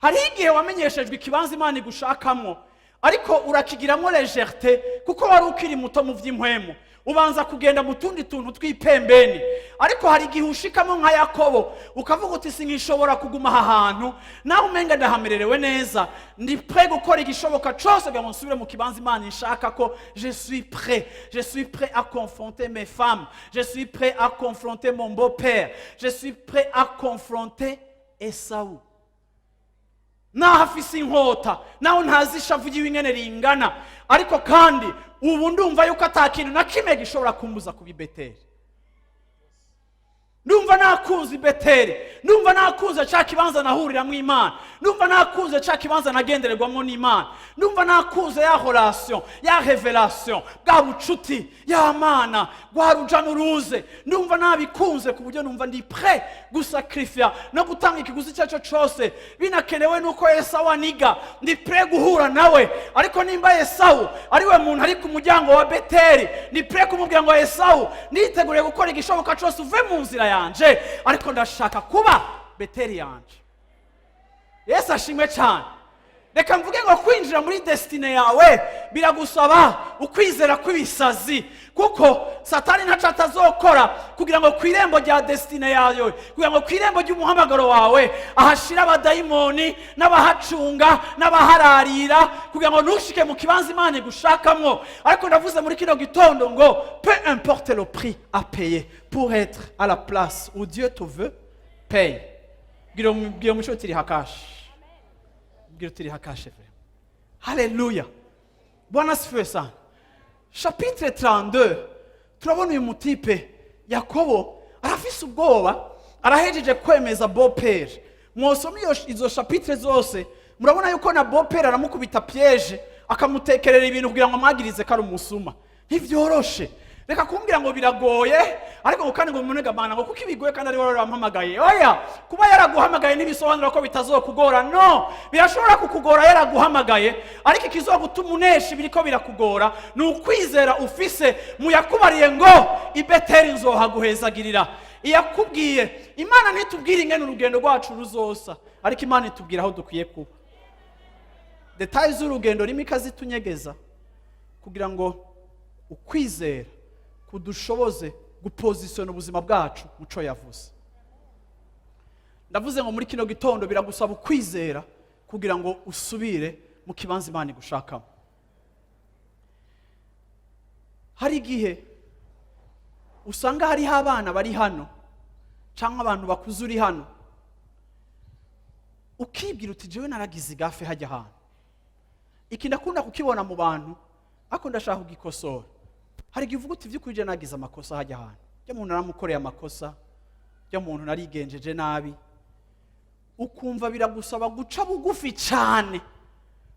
Hariho igihe wamenyeshejwe ikibanza Imana igushakamo, ariko urakigiramo légèreté kuko wari ukiri muto mu by'impwemu, ubanza kugenda mu tundi tuntu tw'ipembeni. Ariko hari igihe ushikamo nka Yakobo, ukavuga uti sinkishobora kuguma aha hantu nawe umenga ndahamererewe neza, ndi prêt gukora igishoboka cose kugira ngo nsubire mu kibanza Imana ishaka ko. Je suis prêt, je suis prêt à confronter mes femmes, je suis prêt à confronter mon beau-père, je suis prêt à confronter Esawu naho afise inkota, naho ntazi ishavu ry'iwe ingene ringana. Ariko kandi ubu ndumva yuko ata kintu na kimwe gishobora kumbuza kuba i Beteli. Ndumva nakunze i Beteli, ndumva nakunze cya kibanza nahuriramo Imana, ndumva nakunze cya kibanza nagendererwamo n'Imana, ndumva nakunze ya relation, ya révélation, bwa bucuti, ya Mana rwa ruja n'uruze. Ndumva nabikunze ku buryo numva ndi prêt gusacrifier no gutanga ikiguzi icyo ari cyo cyose binakenewe nuko Esawu aniga, ndi prêt guhura nawe. Ariko nimba Esawu ari we muntu ari ku muryango wa Beteli, ndi prêt kumubwira ngo Esawu, niteguriye gukora igishoboka cyose uve mu nzira yanje, ariko ndashaka kuba Beteli yanje. Yesu ashimwe cyane. Reka mvuge ngo kwinjira muri destinée yawe biragusaba ukwizera kw'ibisazi, kuko Satani ntaco atazokora kugira ngo ku irembo rya destinée yawe, kugira ngo ku irembo ry'umuhamagaro wawe ahashira abadayimoni n'abahacunga n'abahararira, kugira ngo ntushike mu kibanza Imana igushakamwo. Ariko ndavuze muri kino gitondo ngo peu importe le prix à payer pour être à la place où Dieu te veut, paye. Bwira umuco uti riha cash, bwira uti riha cash vraiment. Haleluya, Bwana asifiwe sana. Chapitre 32, turabona uyu mutipe Yakobo arafise ubwoba, arahejeje kwemeza beau-père. Mwosoma iyo izo chapitres zose, murabona yuko na beau-père aramukubita piège, akamutekerera ibintu kugira ngo amwagirize ko ari umusuma. Ntivyoroshe. Reka kumbwira ngo biragoye, ariko ngo kandi ngo munega Mana ngo kuko ibigoye kandi ari wowe wampamagaye. Oya, kuba yaraguhamagaye ntibisobanura ko bitazokugora. No birashobora kukugora yaraguhamagaye, ariko ikizogutuma unesha ibiriko birakugora ni ukwizera ufise mu yakubariye ngo i Beteli nzohaguhezagirira. Iyakubwiye, Imana ntitubwire ingene urugendo rwacu ruzosa, ariko Imana itubwira aho dukwiye kuba. Détails z'urugendo rimwe ikazitunyegeza kugira ngo ukwizera kudushoboze gupositiona ubuzima bwacu muco yavuze. Ndavuze ngo muri kino gitondo biragusaba ukwizera kugira ngo usubire mu kibanza Imana igushakamo. Hari igihe usanga hariho abana bari hano cyangwa abantu bakuze uri hano, ukibwira uti jewe naragize i gaffe hajya ahantu. Iki ndakunda kukibona mu bantu, ariko ndashaka kugikosora. Hari igihe uvuga uti by'ukuri je nagize amakosa hajya ahantu, ibyo umuntu aramukoreye amakosa. Rya muntu narigenjeje nabi. Ukumva biragusaba guca bugufi cyane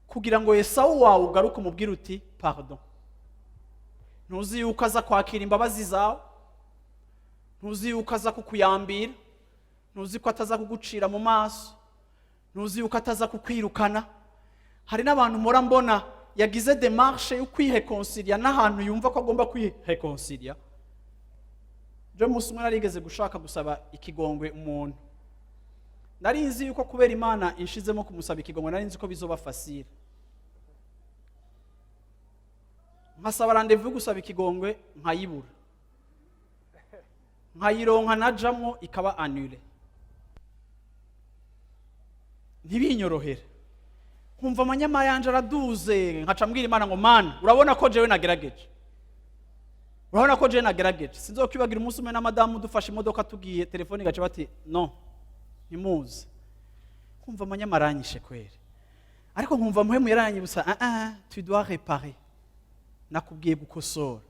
kugira ngo Esawu wawe ugaruke umubwire uti: "Pardon." Ntuzi yuko aza kwakira imbabazi zawe, ntuzi yuko aza kukuyambira, ntuzi ko ataza kugucira mu maso, ntuzi yuko ataza kukwirukana. Hari n'abantu mpora mbona yagize démarche yo kwiréconcilier n'ahantu yumva ko agomba kwiréconcilier. Je umunsi umwe narigeze gushaka gusaba ikigongwe umuntu. Nari nzi yuko kubera Imana inshizemo kumusaba ikigongwe, nari nzi ko bizoba facile. Nkasaba rendez-vous yo gusaba ikigongwe, nkayibura, nkayironka, najamwo ikaba annulée, ntibinyorohere. Nkumva amanyama yanje araduze, nkaca mbwira Imana ngo: "Mana, urabona ko jewe nagerageje, urabona ko jewe nagerageje." Sinzokwibagira umunsi umwe na madamu dufashe imodoka tugiye, telefone igaca bati: "No, ntimuze." Nkumva amanyama aranyishe kweri, ariko nkumva Muhemu yaranyibutsa: "Ah ah, tu dois réparer, nakubwiye gukosora."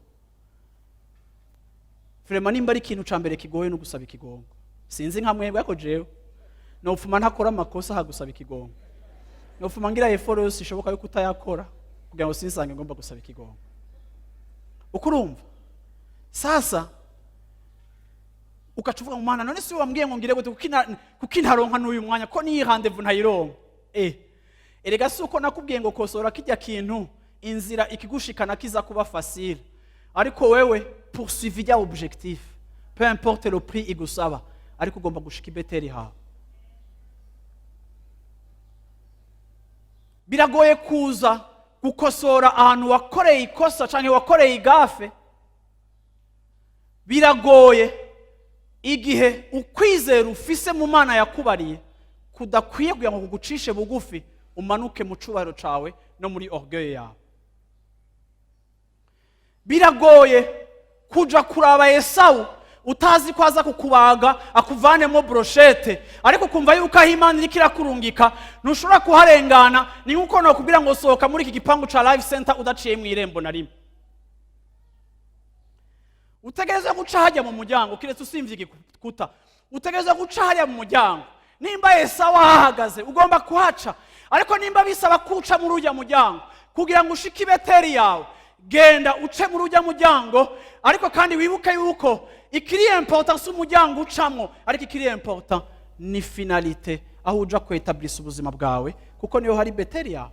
Vraiment, nimba ari ikintu ca mbere kigoye no gusaba ikigongo. Sinzi nka mwebwe, ariko jewe nopfuma ntakora amakosa hagusaba ikigongo. Nopfuma ngira effort yose ishoboka yo kutayakora kugira ngo sinsange ngomba gusaba ikigongo. Uko urumva sasa, ugaca uvuga ngo: "Mana, none si wambwiye ngo ngire gute? Kuki ntaronka n'uyu mwanya, ko n'iyi rendez-vous ntayironka?" Erega si uko nakubwiye ngo kosora kijya kintu, inzira ikigushikana kiza kuba facile, ariko wewe poursuivi rya objectif, peu importe le prix igusaba, ariko ugomba gushika i Beteli hawe. Biragoye kuza gukosora ahantu wakoreye ikosa cyangwa wakoreye i gaffe. Biragoye igihe ukwizera ufise mu Mana yakubariye kudakwiye kugira ngo kugucishe bugufi, umanuke mu cubahiro cawe no muri orgueil yawe. Biragoye kuja kuraba Esawu utazi ko aza kukubaga akuvanemo brochette, ariko ukumva yuko aho Imana iriko irakurungika ntushobora kuharengana. Ni nkuko nokubwira ngo sohoka muri iki gipangu ca Life Center udaciye mu irembo na rimwe. Utegereza guca hajya mu muryango, kiretse usimvye igikuta. Utegereza guca hariya mu muryango. Nimba Esawu ahahagaze, ugomba kuhaca. Ariko nimba bisaba kuca muri ujya muryango kugira ngo ushike i Beteri yawe, genda uce muri ujya muryango. Ariko kandi wibuke yuko ikiri important si umuryango ucamwo, ariko ikiri important ni finalité, aho uja kwétablissa ubuzima bwawe, kuko niyo hari Beteri yawe.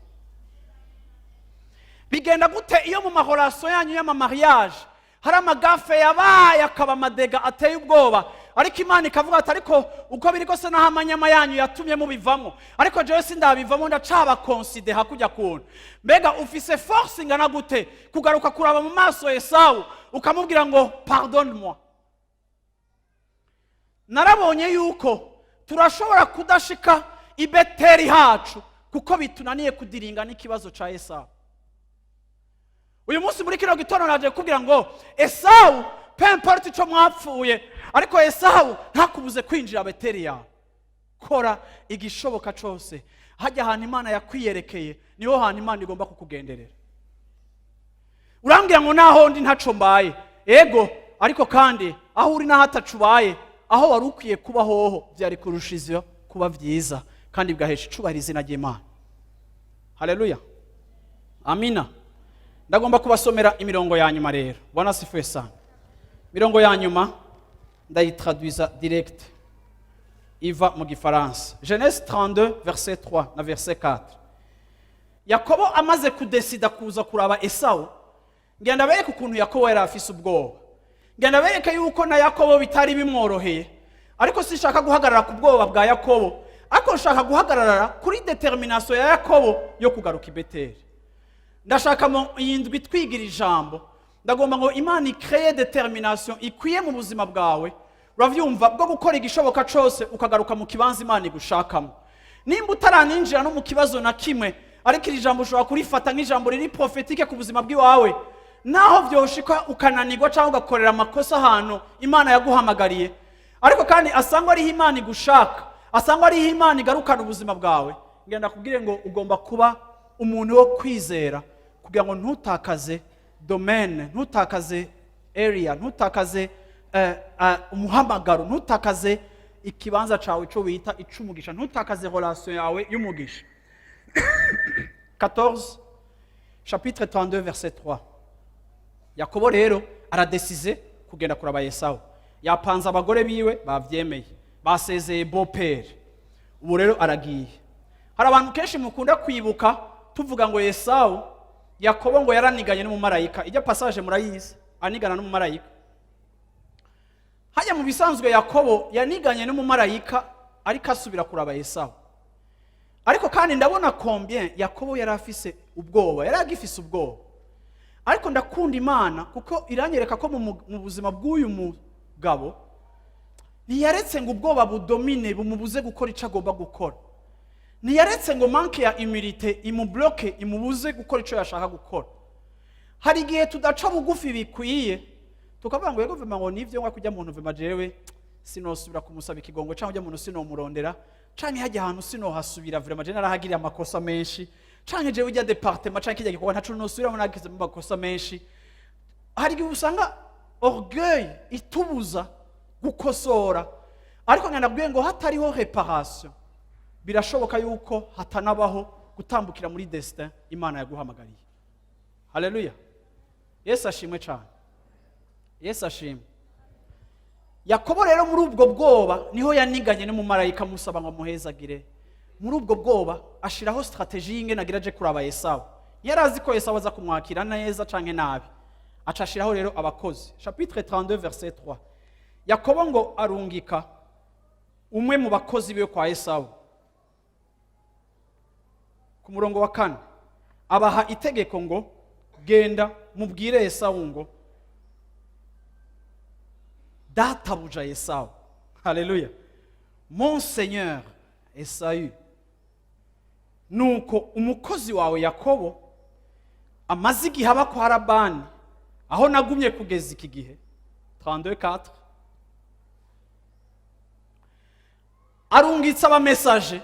Bigenda gute iyo mu ma relations yanyu y'ama mariage hari ama gaffes yabaye, akaba ama dégâts ateye ubwoba, ariko Imana ikavuga ati: "Ariko uko biri kose, naho amanyama yanyu yatumye mubivamo, ariko jewe sindabivamo, ndacabaconsidère hakujya kuntu"? Mbega ufise force ingana gute kugaruka kuraba mu maso Esawu ukamubwira ngo: "Pardonne moi"? Narabonye yuko turashobora kudashika i Beteri hacu kuko bitunaniye kudealinga n'ikibazo ca Esawu. Uyu munsi muri kino gitondo naje kubwira ngo Esawu, peu importe ico mwapfuye, ariko Esawu ntakubuze kwinjira Beteri yawe. Kora igishoboka cose, hajya ahantu Imana yakwiyerekeye, niho hantu Imana igomba kukugenderera. Urambwira ngo: "Naho ndi ntaco mbaye." Ego, ariko kandi aho uri naho ataco ubaye, aho wari ukwiye kuba hoho byari kurusha ivyo kuba vyiza, kandi bigahesha icubahiro izina ry'Imana. Haleluya, amina. Ndagomba kubasomera imirongo ya nyuma rero. Bwana asifiwe sana. Imirongo ya nyuma ndayitraduiza direct iva mu Gifaransa. Genèse 32 verset 3 na verset 4. Yakobo amaze kudécida kuza kuraba Esawu, ngenda bereke ukuntu Yakobo yari afise ubwoba, ngenda bereke yuko na Yakobo bitari bimworoheye. Ariko sinshaka guhagarara ku bwoba bwa Yakobo, ariko nshaka guhagarara kuri détermination ya Yakobo yo kugaruka i Beteli. Ndashaka mu iyi ndwi twigira ijambo, ndagomba ngo Imana icrée détermination ikwiye mu buzima bwawe, uravyumva, bwo gukora igishoboka cose ukagaruka mu kibanza Imana igushakamo. Nimba utaraninjira no mu kibazo na kimwe, ariko iri jambo ushobora kurifata nk'ijambo riri prophétique ku buzima bw'iwawe, naho vyoshika ukananirwa cyangwa ugakorera amakosa ahantu Imana yaguhamagariye, ariko kandi asangwa ariho Imana igushaka, asangwa ariho Imana igarukana ubuzima bwawe, ngenda kubwire ngo ugomba kuba umuntu wo kwizera kugira ngo ntutakaze domaine, ntutakaze area, ntutakaze umuhamagaro, ntutakaze ikibanza cawe cyo bita icumugisha, ntutakaze relation yawe y'umugisha. 14, chapitre 32, verset 3. Yakobo rero aradesize kugenda kuraba Esawu. Yapanze, abagore biwe bavyemeye, basezeye beau-père, ubu rero aragiye. Hari abantu kenshi mukunda kwibuka tuvuga ngo Esawu, Yakobo ngo yaraniganye n'umumarayika. Ijya passage murayizi, anigana n'umumarayika hajya. Mu bisanzwe Yakobo yaniganye n'umumarayika ariko asubira kuraba Esawu. Ariko kandi ndabona combien Yakobo yari afise ubwoba, yari agifise ubwoba. Ariko ndakunda Imana kuko iranyereka ko mu buzima bw'uyu mugabo ntiyaretse ngo ubwoba budomine, bumubuze gukora icyo agomba gukora. Ntiyaretse ngo manque ya humilité imubloke, imubuze gukora icyo yashaka gukora. Hari igihe tudaca bugufi bikwiye, tukavuga ngo yego vraiment, ngo nivyo, ngo kujya muntu vraiment jewe sinosubira kumusaba ikigongo, cyangwa ujya muntu sinomurondera, canke hajya ahantu sinohasubira, vraiment je narahagiriye amakosa menshi, canke jewe ujya département canke kijya gikorwa ntaco nosubiramo, nagizemo amakosa menshi. Hari igihe usanga orgueil itubuza gukosora. Ariko nkanabwiye ngo hatariho réparation, birashoboka yuko hatanabaho gutambukira muri destin Imana yaguhamagariye. Haleluya, Yesu ashimwe cyane, Yesu ashimwe. Yakobo rero muri ubwo bwoba niho yaniganye n'umumarayika amusaba ngo amuhezagire. Muri ubwo bwoba ashiraho stratégie y'ingene agira aje kuraba Esawu. Yari azi ko Esawu aza kumwakira neza canke nabi. Aca ashiraho rero abakozi. Chapitre 32, verset 3. Yakobo ngo arungika umwe mu bakozi biwe kwa Esawu. Ku murongo wa 4 abaha itegeko ngo: "Genda mubwire Esawu ngo databuja Esawu, haleluya, mon seigneur Esaü, nuko umukozi wawe Yakobo amaze igihe aba kwa Labani, aho nagumye kugeza iki gihe." 32:4. Arungitse abamesaje.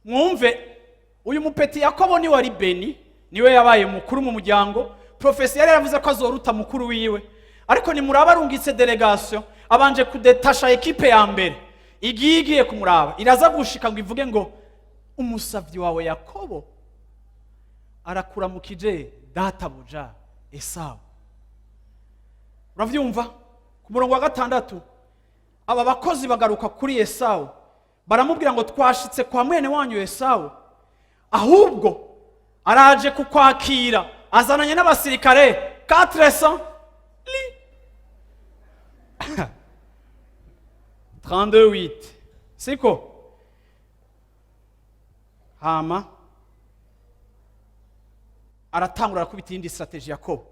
Mwumve, uyu mupeti Yakobo niwe ari béni, niwe yabaye mukuru mu muryango. Prophétie yari yaravuze ko azoruta mukuru wiwe. Ariko nimuraba, arungitse délégation, abanje kudetasha équipe ya mbere igiye igiye kumuraba. Iraza gushika ngo ivuge ngo: "Umusavyi wawe Yakobo arakuramukije, databuja Esawu." Uravyumva? Ku murongo wa 6, aba bakozi bagaruka kuri Esawu, baramubwira ngo: "Twashitse kwa mwene wanyu Esawu, ahubwo araje kukwakira, azananye n'abasirikare 400 li." 32:8, siko? Hama aratangura arakubita iyindi stratégie Yakobo,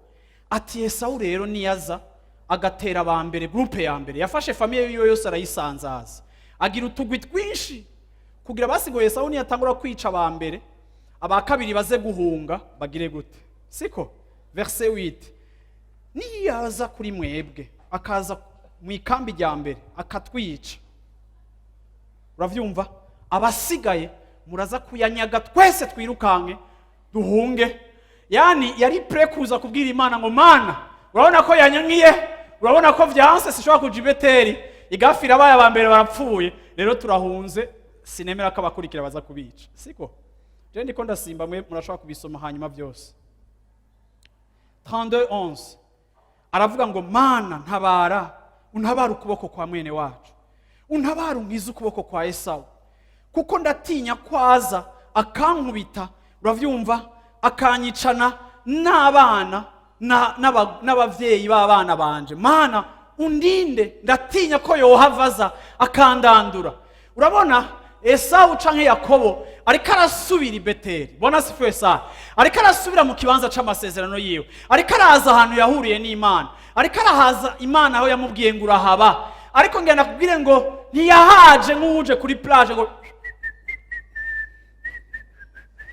ati: "Esawu rero niyaza agatera aba mbere, groupe ya mbere, yafashe famille yiwe yose arayisanzaza, agira utugwi twinshi kugira basi ngo Esawu niyatangura kwica aba mbere, aba kabiri baze guhunga bagire gute?" Siko? Verset 8: "Niyaza kuri mwebwe, akaza mu ikambi rya mbere akatwica, uravyumva, abasigaye muraza kuyanyaga twese twirukanke duhunge." Yani yari prêt kuza kubwira Imana ngo: "Mana, urabona ko yanyankiye, urabona ko vyanse, sishobora kuja i Beteli, igafira abaye aba mbere barapfuye, rero turahunze, sinemera ko abakurikira baza kubica." Siko? Je ndiko ndasimba, mwe murashobora kubisoma hanyuma byose. 32:11 aravuga ngo: "Mana ntabara, untabara ukuboko kwa mwene wacu, untabara unkize ukuboko kwa Esawu, kuko ndatinya kwaza akankubita, uravyumva, akanyicana n'abana n'abavyeyi b'abana banje. Mana undinde, ndatinya ko yohava aza akandandura." Urabona, Esawu canke Yakobo ariko arasubira i Beteli. Bona sifu Esawu ariko arasubira mu kibanza c'amasezerano yiwe, ariko araza ahantu yahuriye n'Imana, ariko arahaza Imana aho yamubwiye ngo urahaba. Ariko ngenda kubwire ngo ntiyahaje nk'uwuje kuri plage ngo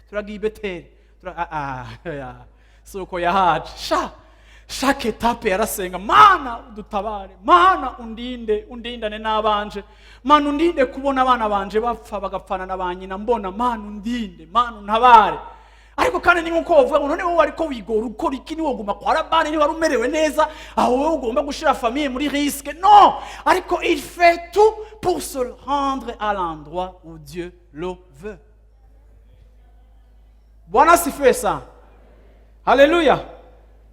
turagiye i Beteli. Ah, ah, ya. Si uko yahaje. Sha chaque étape yarasenga: "Mana udutabare, Mana undinde, undindane n'abanje, Mana undinde kubona abana banje bapfa, bagapfana na ba nyina mbona, Mana undinde, Mana untabare." Ariko kandi ni nkuko bavuga ngo none wowe ariko wigora ukora iki? Niwoguma kwa Labani, niwari umerewe neza, aho wowe ugomba gushira famille muri risque? Non, ariko il fait tout pour se rendre à l'endroit où Dieu le veut. Bwana asifiwe sana. Haleluya.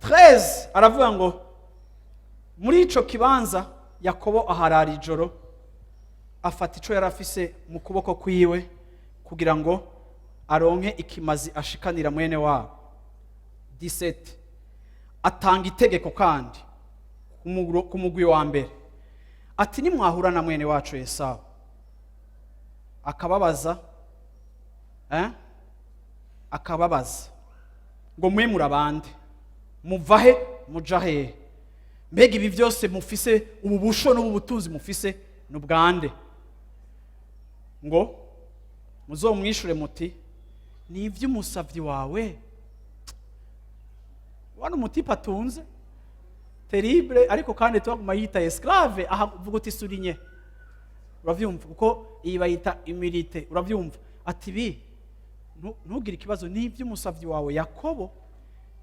13 aravuga ngo muri ico kibanza Yakobo aharara ijoro, afata ico yari afise mu kuboko kwiwe kugira ngo aronke ikimazi ashikanira mwene wabo. 17 atanga itegeko kandi ku mugwi wa mbere, ati: "Nimwahura na mwene wacu Esawu akababaza, eh? Akababaza ngo mwe murabande, muva he, muja hehe? Mbega ibi byose mufise, ubu busho n'ubu butunzi mufise, ni ubwande?" Ngo muzomwishure muti: "Ni iby'umusavyi wawe." Wano umutipe atunze terrible, ariko kandi tubaguma yita esclave. Aha uvuga uti souligné, uravyumva, kuko iyi bayita humilité, uravyumva? Ati: "Ibi ntugire ikibazo, ni iby'umusavyi wawe Yakobo,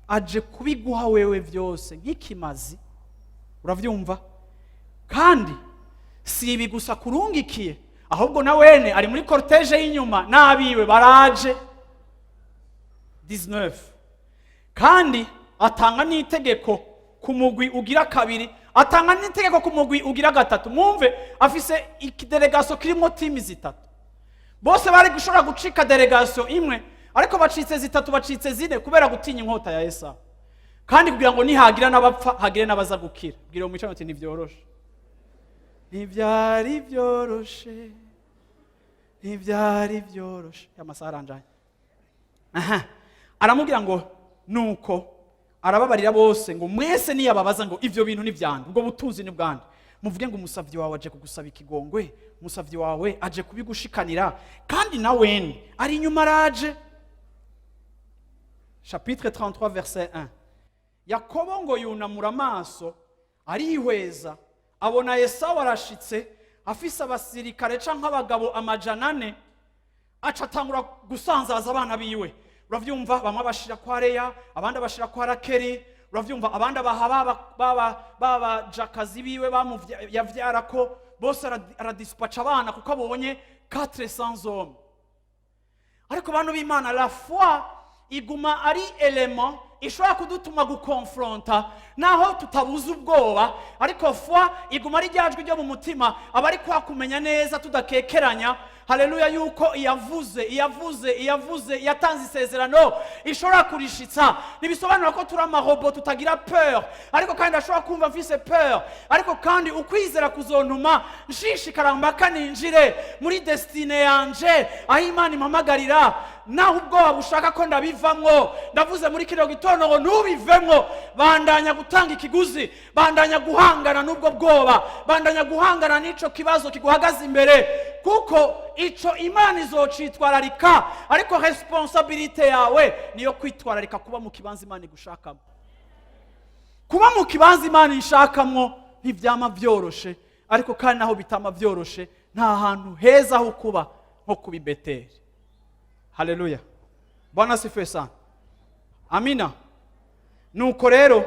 aje kubiguha wewe byose nk'ikimazi." Uravyumva? Kandi si ibi gusa kurungikiye, ahubwo na wene ari muri cortège y'inyuma n'abiwe baraje. 19 kandi atanga n'itegeko ku mugwi ugira kabiri, atanga n'itegeko ku mugwi ugira gatatu. Mwumve, afise ikidélégation kirimo team zitatu. Bose bari gushobora gucika délégation imwe, ariko bacitse zitatu, bacitse zine, kubera gutinya inkota ya Esawu, kandi kugira ngo nihagira n'abapfa hagire n'abaza gukira. Bwira uwo mwicarano uti: "Ntibyoroshe, ntibyari byoroshe, ntibyari byoroshe." Amasaha aranjanye. Aha aramubwira ngo nuko arababarira bose ngo: "Mwese niyababaza ngo ivyo bintu ni vyande, ubwo butunzi ni bwande, muvuge ngo umusavyi wawe aje kugusaba ikigongwe, umusavyi wawe aje kubigushikanira, kandi na wene ari inyuma araje." Chapitre 33 verset 1. Yakobo ngo yunamura amaso, arihweza, abona Esawu arashitse afise abasirikare canke abagabo 400. Aca atangura gusanzaza abana biwe, uravyumva? Bamwe abashira kwa Leya, abandi abashira kwa Rakeri, uravyumva? Abandi abaha baba jakazi biwe yavyarako bose. Aradispaca abana kuko abonye 400 hommes. Ariko bantu b'Imana, la foi iguma ari élément ishobora kudutuma gukonfronta naho tutabuze ubwoba. Ariko foi iguma ari rya jwi ryo mu mutima, aba ari kwa kumenya neza tudakekeranya, haleluya, yuko iyavuze, iyavuze, iyavuze, iyatanze isezerano ishobora kurishitsa. Ntibisobanura ko turi amarobots tutagira peur, ariko kandi ashobora kumva mfise peur, ariko kandi ukwizera kuzontuma nshishikara mpaka ninjire muri destinée yanje, aho Imana impamagarira, naho ubwoba bushaka ko ndabivamwo. Ndavuze muri kino gitondo ngo ntubivemwo. Bandanya gutanga ikiguzi, bandanya guhangana n'ubwo bwoba, bandanya guhangana n'ico kibazo kiguhagaze imbere, kuko ico Imana izocitwararika. Ariko responsabilité yawe niyo kwitwararika kuba mu kibanza Imana igushakamo. Kuba mu kibanza Imana ishakamwo ntibyama byoroshe, ariko kandi naho bitama byoroshe, nta hantu heza ho kuba nko kuba i Beteli. Haleluya, Bwana asifiwe sana. Amina. Nuko rero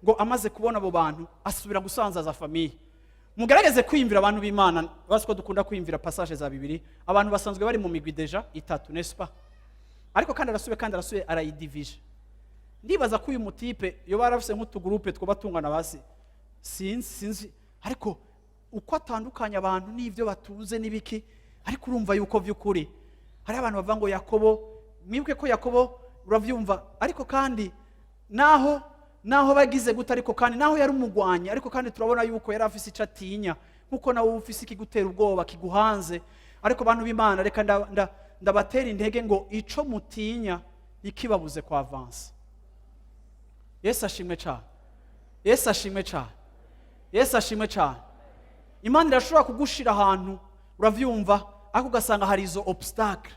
ngo amaze kubona abo bantu, asubira gusanzaza famille. Mugerageze kwiyumvira, abantu b'Imana, bazi ko dukunda kwiyumvira passage za bibiri. Abantu basanzwe bari mu migwi déjà itatu, n'est-ce pas? Ariko kandi arasubiye, kandi arasubiye arayidivije. Ndibaza ko uyu mutipe yoba yarafise nk'utugroupes twoba tungana basi, sinzi, sinzi, ariko uko atandukanya abantu n'ibyo batunze n'ibiki. Ariko urumva yuko by'ukuri hari abantu bavuga ngo Yakobo, mwibuke ko Yakobo, urabyumva, ariko kandi naho bagize gute, ariko kandi naho yari umugwanyi, ariko kandi turabona yuko yari afise icyo atinya, nkuko nawe uba ufise ikigutera ubwoba kiguhanze. Ariko bantu b'Imana, reka ndabatera intege ngo ico mutinya ntikibabuze kwa avansa. Yesu ashimwe cyane, Yesu ashimwe cyane, Yesu ashimwe cyane. Imana irashobora kugushira ahantu, uravyumva, ariko ugasanga hari izo obstacle.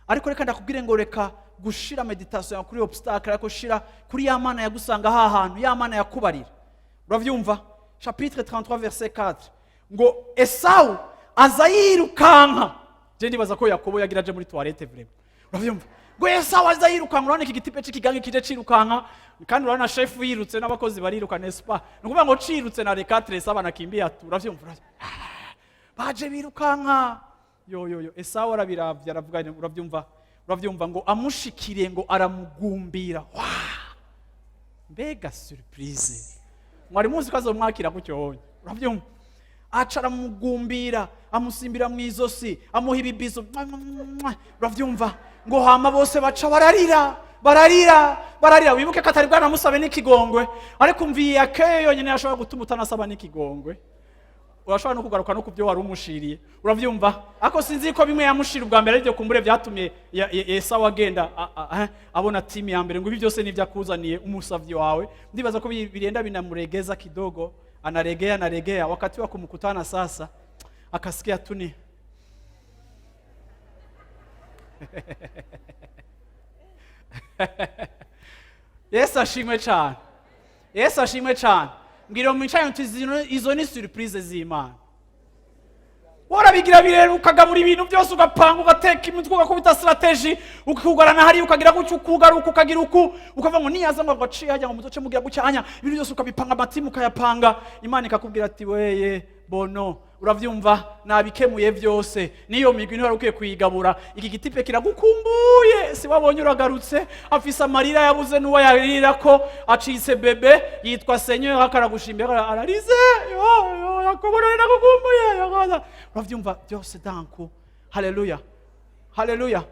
Ariko reka ndakubwire ngo reka gushira méditation yawe kuri obstacle, ariko shira kuri ya Mana yagusanga ha hantu, ya Mana yakubarira, uravyumva? Chapitre 33 verset 4 ngo Esawu aza yirukanka. Je ndibaza ko Yakobo yagira aje muri toilette vraiment. Uravyumva ngo Esawu aza yirukanka. Urabona iki gitipe c'ikigange kije cirukanka, kandi urabona shefu yirutse n'abakozi bariruka, n'est-ce pas? Ni ukuvuga ngo cirutse na rekatre saba nakimbia tu. Uravyumva? Ah, baje birukanka. Yo yo yo, Esawu arabiravye, aravuga. Uravyumva? Uravyumva ngo amushikiriye, ngo aramugumbira. Wa mbega surprise! Mwari muzi ko azomwakira gutyo honye? Uravyumva, aca aramugumbira, amusimbira mu izosi, amuha ibibizo. Mwa, mwa, mwa. Uravyumva ngo hama bose baca bararira, bararira, bararira. Wibuke ko atari bwanamusabe n'ikigongwe, ariko umviye akeye yonyine yashobora gutuma utanasaba n'ikigongwe. Urashobora no kugaruka no ku byo wari umushiriye. Uravyumva, ariko sinzi ko bimwe yamushira ubwa mbere aribyo kumbure byatumye Esawu agenda abona timu ya mbere ngo ibi byose nibyo akuzaniye umusavyi wawe. Ndibaza ko birenda binamuregeza kidogo, anaregea, anaregea. Wakati wa kumkutana sasa akasikia tu ni Yesu ashimwe cyane, Yesu ashimwe cyane. Mbwira mwicaye uti izo ni surprise z'Imana. Warabigira birera, ukagabura ibintu byose, ugapanga, ugateka imitwe, ugakubita stratégie, ukugarana hariya, ukagira gutya, ukugaruka, ukagira uku, ukavuga ngo niyaza ngo aciye hajya ngo muzoce mugira gutya anya, ibintu byose ukabipanga, amatimu ukayapanga. Imana ikakubwira ati: "Weye bono, uravyumva, nabikemuye byose. Niyo migwi ntiwari ukwiye kuyigabura. Iki gitipe kiragukumbuye, si wabonye uragarutse, afise amarira yabuze n'uwo yarira ko acitse bébé, yitwa Seigneur, akaragushimira, ararize. Yo yo, Yakobo, nari nagukumbuye, Yakobo." Uravyumva byose danku. Haleluya, haleluya.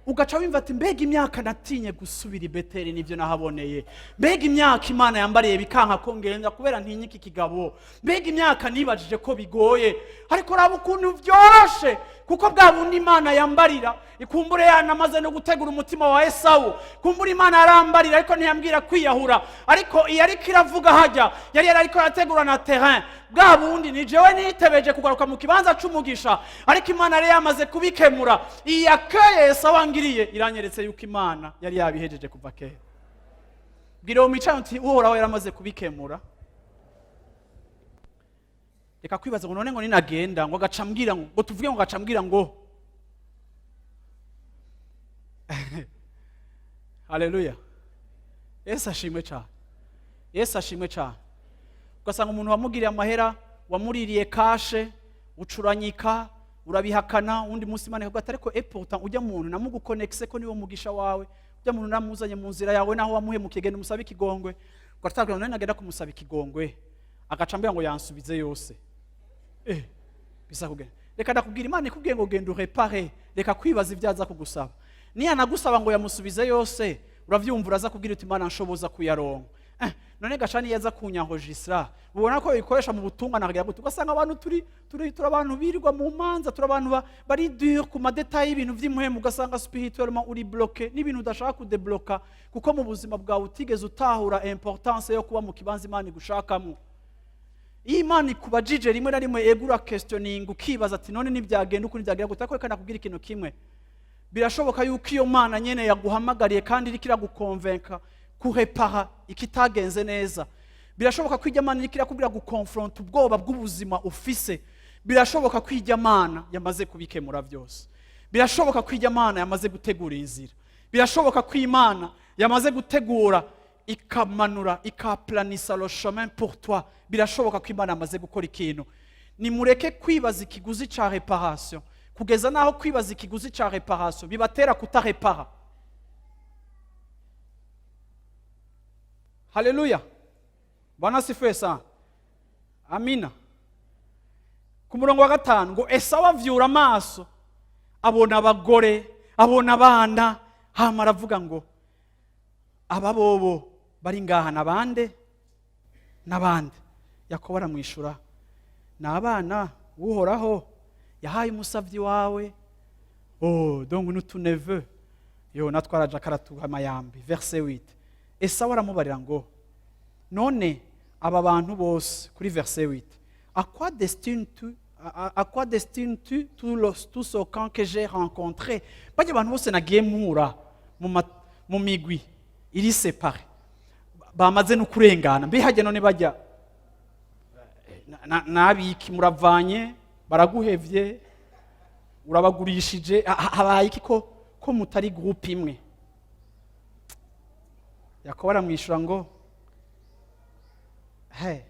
Ugaca wumva ati: "Mbega imyaka natinye gusubira i Beteli, nibyo nahaboneye! Mbega imyaka Imana yambariye bikanka ko ngenda kubera ntinye iki kigabo! Mbega imyaka nibajije ko bigoye, ariko raba ukuntu byoroshe!" Kuko bwa bundi Imana yambarira, ikumbure yanamaze no gutegura umutima wa Esawu. Kumbura Imana yarambarira, ariko ntiyambwira kwiyahura. Ariko iyo ariko iravuga hajya, yari yarariko arategura na terrain. Bwa bundi ni jewe nitebeje kugaruka mu kibanza c'umugisha, ariko Imana yari yamaze kubikemura. Iyi akeye Esawu angiriye iranyeretse yuko Imana yari yabihejeje kuva kera. Bwira uwo mwicaye uti: "Uhoraho yaramaze kubikemura." Reka kwibaza ngo none ngo ninagenda ngo agaca ambwira ngo tuvuge ngo agaca ambwira ngo. Haleluya, Yesu ashimwe cyane, Yesu ashimwe cyane. Ugasanga umuntu wamugiriye amahera, wamuririye cash, ucuranyika, urabihakana. Undi munsi Imana ikavuga ati: "Ariko et pourtant ujya muntu namugukonekise ko niwo mugisha wawe, ujya muntu namuzanye mu nzira yawe, naho wamuhemukiye, genda umusabe ikigongwe." Ugatanga: "None nagenda kumusaba ikigongwe agaca ambwira ngo yansubize yose?" Bisa kugenda. Reka ndakubwira, Imana ikubwiye ngo genda urepare, reka kwibaza ibyo aza kugusaba. Niyanagusaba ngo yamusubize yose, uravyumva, uraza kubwira uti: "Imana nshoboza kuyaronka." None gaca niyo aza kunyahojisira, ubona ko bikoresha mu butungane, akagira gute? Ugasanga abantu turi abantu birirwa mu manza, turi abantu bari dur ku ma détails y'ibintu vy'imuhemu. Ugasanga spirituellement uri bloqué n'ibintu udashaka kudebloka, kuko mu buzima bwawe utigeze utahura importance yo kuba mu kibanza Imana igushakamo. Iyo Imana ikubajije rimwe na rimwe, ego, ura questioning, ukibaza ati: "None ntibyagenda uko, ntibyagenda gute?" Ariko reka nakubwira ikintu kimwe: birashoboka yuko iyo Mana nyene yaguhamagariye kandi iriko iragukonvenka kurepara ikitagenze neza. Birashoboka ko ijya Mana iriko irakubwira gukonfronta ubwoba bw'ubuzima ufise. Birashoboka ko ijya Mana yamaze kubikemura byose. Birashoboka ko ijya Mana yamaze gutegura inzira. Birashoboka ko Imana yamaze gutegura, ikamanura, ikaplanisa le chemin pour toi. Birashoboka ko Imana yamaze gukora ikintu. Nimureke kwibaza ikiguzi ca réparation, kugeza n'aho kwibaza ikiguzi ca réparation bibatera kutarepara. Haleluya, Bwana asifiwe sana, amina. Ku murongo wa 5 ngo Esawu avyura amaso, abona abagore, abona abana, hama aravuga ngo: "Aba bobo bari ngaha nabande n'abandi?" Yakobo aramwishura: "Ni abana Uhoraho yahaye umusavyi wawe." Oh, donc n'utu neveux yo natwe araja karatuha amayambi. Verset 8, Esawu aramubarira ngo: "None aba bantu bose", kuri verset 8, "à quoi destines-tu tout ce camp que j'ai rencontré?" Bajya abantu bose nagiye mpura mu migwi iri séparée, bamaze no kurengana, mbe hajya none bajya nabiki? Muravanye, baraguhevye, urabagurishije, habaye iki ko Ko mutari groupe imwe? Yakobo aramwishyura ngo he.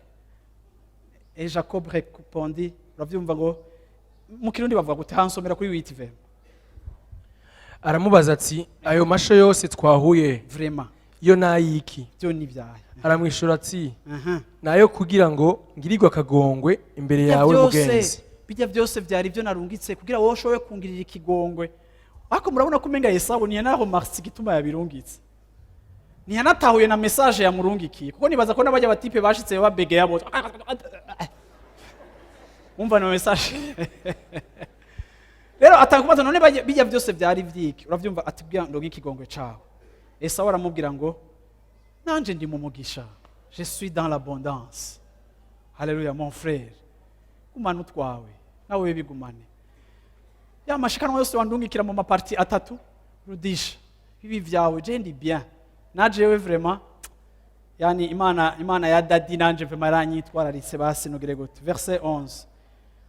Et Jacob répondit, uravyumva ngo mu Kirundi bavuga gute? Hansomera kuri 8 ve. Aramubaza ati: "Ayo masho yose twahuye Vraiment. yo n'ayiki?" Byo ni ibyahe? Aramwishyura ati: Aha. "Nayo kugira ngo ngirirwe akagongwe imbere Bijya yawe, byose, mugenzi." Bijya byose byari ibyo narungitse kugira wowe ushobore kungirira ikigongwe. Ariko murabona ko umenga Esawu ntiyanaremarqué igituma yabirungitse, ntiyanatahuye na message yamurungikiye, kuko nibaza ko n'abajya batype bashitse babegeya bose umva na message. Rero atanga kubaza: "None bijya byose byari vyiki?" Uravyumva, ati: "Bwira ndonke ikigongwe cawe." Esawu aramubwira ngo: "Nanje ndi mu mugisha, je suis dans l'abondance. Haleluya, mon frère, gumana utwawe, nawe bigumane. Ya mashikanwa yose wandungikira mu maparties atatu, rudisha bibi vyawe. Je ndi bien najewe, vraiment. Yani Imana ya daddy nanje vraiment yaranyitwararitse. Basi nugire gute?" Verset 11,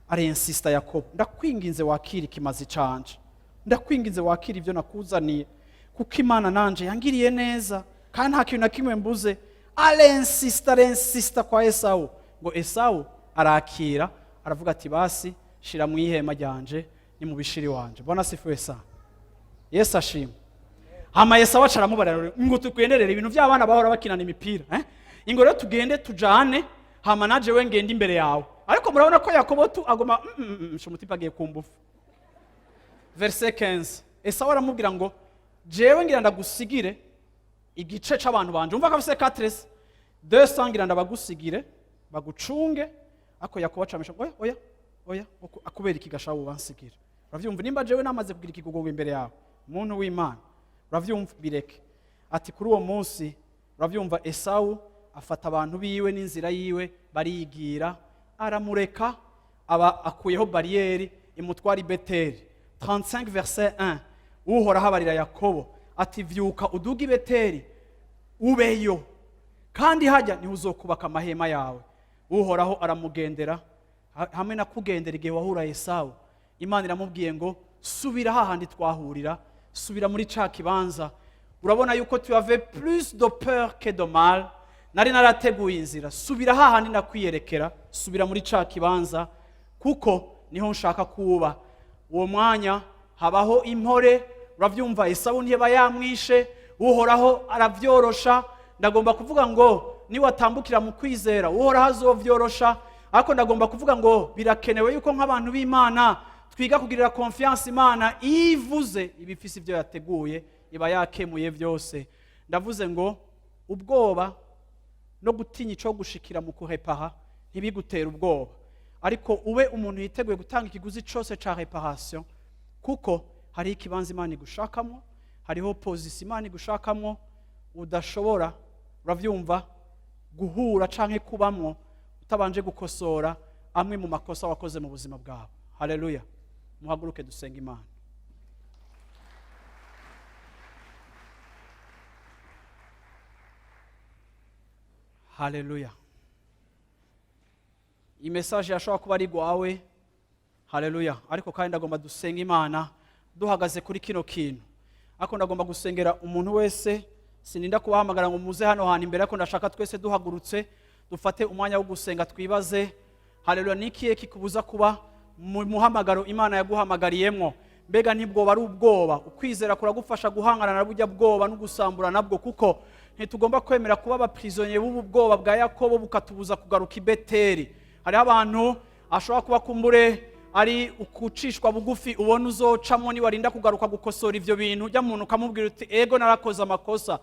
arinsista Yakobo: "Ndakwinginze wakira ikimazi canje, ndakwinginze wakira ibyo nakuzaniye, kuko Imana nanje yangiriye neza kandi nta kintu na kimwe mbuze." Arinsista, arinsista kwa Esawu ngo Esawu arakira, aravuga ati: "Basi shira mu ihema ryanje, ni mu bishiri wanje." Bwana asifiwe sana, Yesu ashimwe. Hama Esawu aca aramubarira ngo: "Tugenderere ibintu by'abana bahora bakinana imipira, eh? Ingo rero tugende tujane, hama naje we ngende imbere yawe." Ariko murabona ko Yakobo tu agoma umutipe agiye kumbufu. Verset 15, Esawu aramubwira ngo: "Jewe ngira ndagusigire igice c'abantu banje." Umva ko afise 4 200, "Ngira ndabagusigire bagucunge." Ako Yakobo acamisha: "Oya, oya, oya, akubera iki gashabu bansigira?" Uravyumva, nimba jewe namaze kugira ikigogogwe imbere yawe, muntu w'Imana, uravyumva, bireke. Ati kuri uwo munsi, uravyumva, Esawu afata abantu biwe n'inzira yiwe, barigira, aramureka, aba akuyeho barrière imutwara i Beteli. 35 verset 1, Uhoraho abarira Yakobo ati: "Vyuka uduge i Beteli ubeyo, kandi hajya niho uzokubaka amahema yawe." Uhoraho aramugendera hamwe na kugendera igihe wahura Esawu. Imana iramubwiye ngo: "Subira hahandi twahurira, subira muri ca kibanza. Urabona yuko tu avais plus de peur que de mal, nari narateguye inzira. Subira hahandi nakwiyerekera, subira muri ca kibanza, kuko niho nshaka kuba." Uwo mwanya habaho impore. Urabyumva, Esawu ntiyaba yamwishe, Uhoraho aravyorosha. Ndagomba kuvuga ngo niwatambukira mu kwizera, Uhoraho azovyorosha. Ariko ndagomba kuvuga ngo birakenewe yuko nk'abantu b'Imana twiga kugirira confiance Imana. Iyo ivuze, iba ifise ibyo yateguye, iba yakemuye byose. Ndavuze ngo ubwoba no gutinya ico gushikira mu kurepaha ntibigutere ubwoba, ariko ube umuntu yiteguye gutanga ikiguzi cose ca réparation, kuko hariho ikibanza Imana igushakamo, hariho position Imana igushakamo udashobora, uravyumva, guhura canke kubamwo utabanje gukosora amwe mu makosa wakoze mu buzima bwawe. Haleluya! Muhaguruke dusenga Imana. Haleluya! Iyi message yashobora kuba ari gwawe. Haleluya! Ariko kandi ndagomba dusenga Imana duhagaze kuri kino kintu. Ariko ndagomba gusengera umuntu wese, sininda kubahamagara ngo muze hano hantu imbere, ariko ndashaka twese duhagurutse dufate umwanya wo gusenga, twibaze. Haleluya! Ni ikihe kikubuza kuba mu muhamagaro Imana yaguhamagariyemwo? Mbega ntibwoba ari ubwoba? Ukwizera kuragufasha guhangana na burya bwoba no gusambura nabwo, kuko ntitugomba kwemera kuba abaprisonniers b'ubu bwoba bwa Yakobo bukatubuza kugaruka i Beteli. Hariho abantu ashobora kuba kumbure ari ukucishwa bugufi ubona uzocamwo niwarinda kugaruka gukosora ivyo bintu. Ujya muntu ukamubwira uti: "Ego, narakoze amakosa."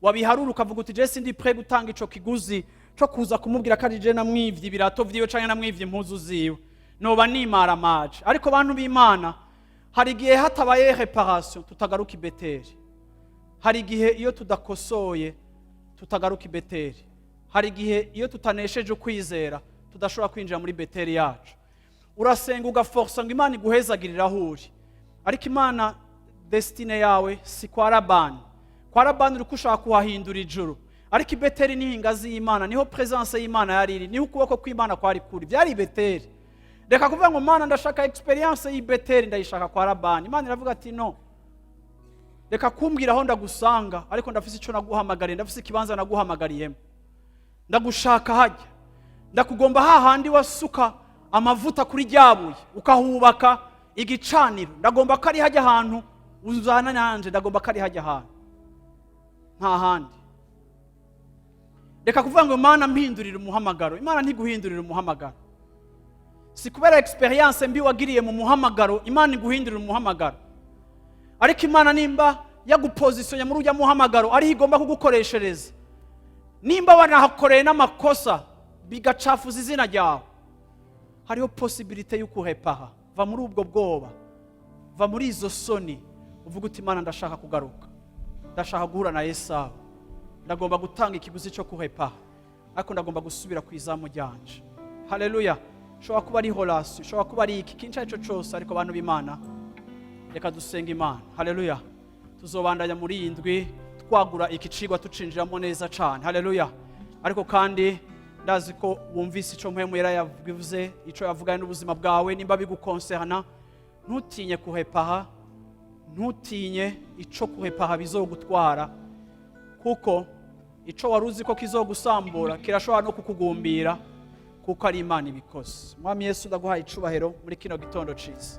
Wabiharura ukavuga uti: "Je sindi prêt gutanga ico kiguzi co kuza kumubwira ko ari je namwivye ibirato vyiwe canke namwivye impuzu ziwe, noba nimaramaje." Ariko bantu b'Imana, hari igihe hatabaye réparation tutagaruka i Beteli. Hari igihe iyo tudakosoye tutagaruka i Beteli. Hari igihe iyo tutanesheje ukwizera tudashobora kwinjira muri Beteli yacu. Urasenga, ugaforsa ngo Imana iguhezagirire aho uri, ariko Imana, destinée yawe si kwa Labani. Kwa Labani uri ushaka kuhahindura ijuru, ariko i Beteli niho ingazi y'Imana, niho présence y'Imana yari iri, niho ukuboko kw'Imana kwari kuri. Byari i Beteli. Reka kuvuga ngo: "Mana, ndashaka expérience y'i Beteli, ndayishaka kwa Labani." Imana iravuga ati: "No." Reka kumbwira aho ndagusanga, ariko ndafise icyo naguhamagariye, ndafise ikibanza naguhamagariyemo. Ndagushaka hajya, ndakugomba hahandi wasuka amavuta kuri ryabuye ukahubaka igicaniro. Ndagomba ko ari hajya ahantu uzana nanje, ndagomba ko ari hajya ahantu, nta handi. Reka kuvuga ngo "Imana mpindurira umuhamagaro." Imana ntiguhindurira umuhamagaro. Si kubera expérience mbi wagiriye mu muhamagaro Imana iguhindurira umuhamagaro. Ariko Imana nimba yagupozisiyonya muri ujya muhamagaro, ariho igomba kugukoreshereza. Nimba wanahakoreye n'amakosa bigacafuza izina ryawe, hariho possibilité y'ukuhepaha. Va muri ubwo bwoba, va muri izo soni, uvuga uti: "Imana, ndashaka kugaruka, ndashaka guhura na Esawu, ndagomba gutanga ikiguzi cyo kuhepaha, ariko ndagomba gusubira ku izamu ryanje." Haleluya! Ishobora kuba ari relation, ishobora kuba ari iki kintu icyo ari cyo cyose, ariko abantu b'Imana, reka dusenga Imana. Haleluya! Tuzobandanya muri iyi ndwi twagura iki cigwa, tucinjiramo neza cyane. Haleluya! Ariko kandi ndazi ko wumvise icyo Mpwemu Yera yavuze, icyo yavuganye n'ubuzima bwawe. Nimba bigukonserana, ntutinye kuhepaha, ntutinye ico kuhepaha bizogutwara, kuko ico wari uzi ko kizogusambura kirashobora no kukugumbira, kuko ari Imana ibikoze. Mwami Yesu, ndaguhaye icubahiro muri kino gitondo ciza.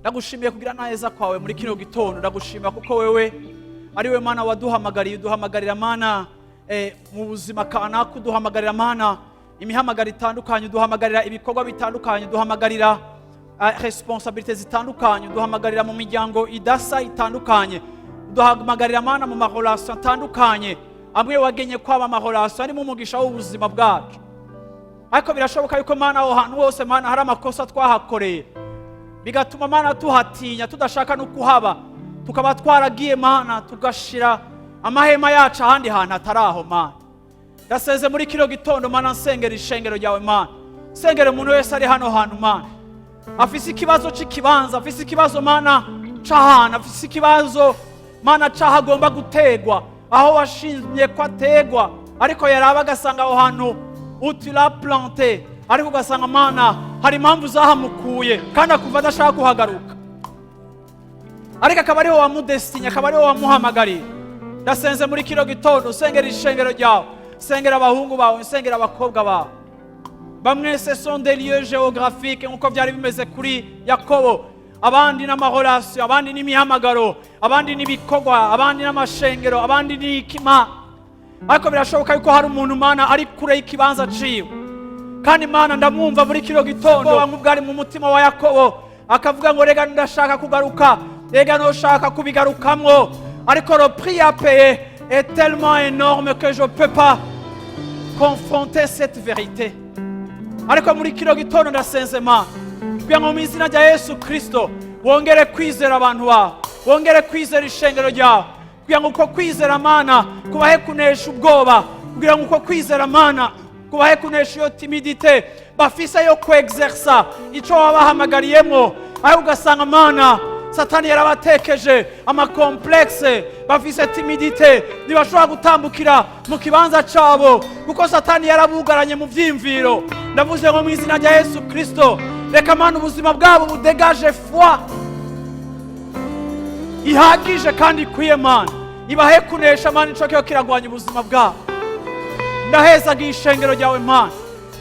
Ndagushimiye kugira neza kwawe muri kino gitondo. Ndagushima kuko wewe ari we Mana waduhamagariye, uduhamagarira Mana mu buzima kanaka, uduhamagarira Mana imihamagaro itandukanye, uduhamagarira ibikorwa bitandukanye, uduhamagarira responsabilités zitandukanye, uduhamagarira mu miryango idasa itandukanye, uduhamagarira Mana mu ma relations atandukanye, amwe wagenye kwaba ama relations arimo umugisha w'ubuzima bwacu. Ariko birashoboka yuko Mana, aho hantu hose Mana, hari amakosa twahakoreye, bigatuma Mana tuhatinya, tudashaka no kuhaba, tukaba twaragiye Mana tugashira amahema yacu ahandi hantu atari aho. Mana, ndaseze muri kino gitondo Mana, nsengera ishengero ryawe Mana, nsengera umuntu wese ari hano hantu Mana, afise ikibazo c'ikibanza, afise ikibazo Mana c'ahantu, afise ikibazo Mana c'aho agomba gutegwa, aho washinzye ko ategwa, ariko yaraba agasanga aho hantu où tu l'as planté, ariko ugasanga Mana hari impamvu zahamukuye, kandi akumva adashaka kuhagaruka, ariko akaba ariho wamudesitinye, akaba ariho wamuhamagariye. Ndasenze muri kino gitondo, usengera ishengero ryawe, sengera abahungu bawe, nsengera abakobwa bawe. Bamwe ce sont des lieux géographiques, nk'uko byari bimeze kuri Yakobo, abandi n'ama relations, abandi n'imihamagaro, abandi n'ibikorwa, abandi n'amashengero, abandi n'ikima. Ariko birashoboka yuko hari umuntu Mana ari kure y'ikibanza ciwe, kandi Mana ndamwumva muri kino gitondo nk'ubwari mu mutima wa Yakobo, akavuga ngo: "Rega ndashaka kugaruka, rega noshaka kubigarukamwo, ariko le prix à payer est tellement énorme que je peux pas confronter cette vérité." Ariko muri kino gitondo ndasenze Mana, kugira ngo mu izina rya Yesu Kirisito wongere kwizera abantu bawe, wongere kwizera ishengero ryawe, kugira ngo uko kwizera Mana kubahe kunesha ubwoba, kugira ngo uko kwizera Mana kubahe kunesha iyo timidité bafise yo kwexersa ico wabahamagariyemo. Aho ugasanga Mana Satani yarabatekeje ama complexes, bafise timidité, ntibashobora gutambukira mu kibanza cabo kuko Satani yarabugaranye mu vyiyumviro. Ndavuze ngo mu izina rya Yesu Kirisito, reka Mana ubuzima bwabo budegaje foi ihagije kandi ikwiye, Mana, ibahe kunesha Mana ico kiyo kiragwanya ubuzima bwabo. Ndahezaga ishengero ryawe Mana,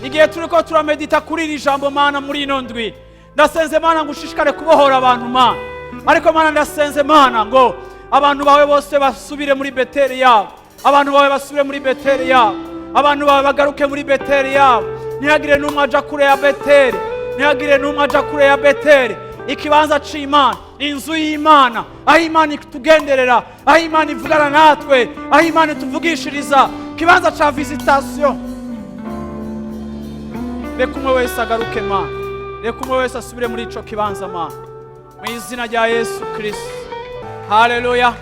igihe turiko turamedita kuri iri jambo Mana muri ino ndwi. Ndasenze Mana ngo ushishikare kubohora abantu Mana. Ariko Mana, ndasenze Mana ngo abantu bawe bose basubire muri Beteli yabo, abantu bawe basubire muri Beteli yabo, abantu bawe bagaruke muri Beteli yabo. Ntihagire n'umwe aja kure ya Beteli, ntihagire n'umwe aja kure ya Beteli, ikibanza c'Imana, inzu y'Imana, aho Imana itugenderera, aho Imana ivugana natwe, aho Imana ituvugishiriza, ikibanza ca visitation. Reka umwe wese agaruke Mana, reka umwe wese asubire muri ico kibanza Mana, mu izina rya Yesu Kirisito. Haleluya!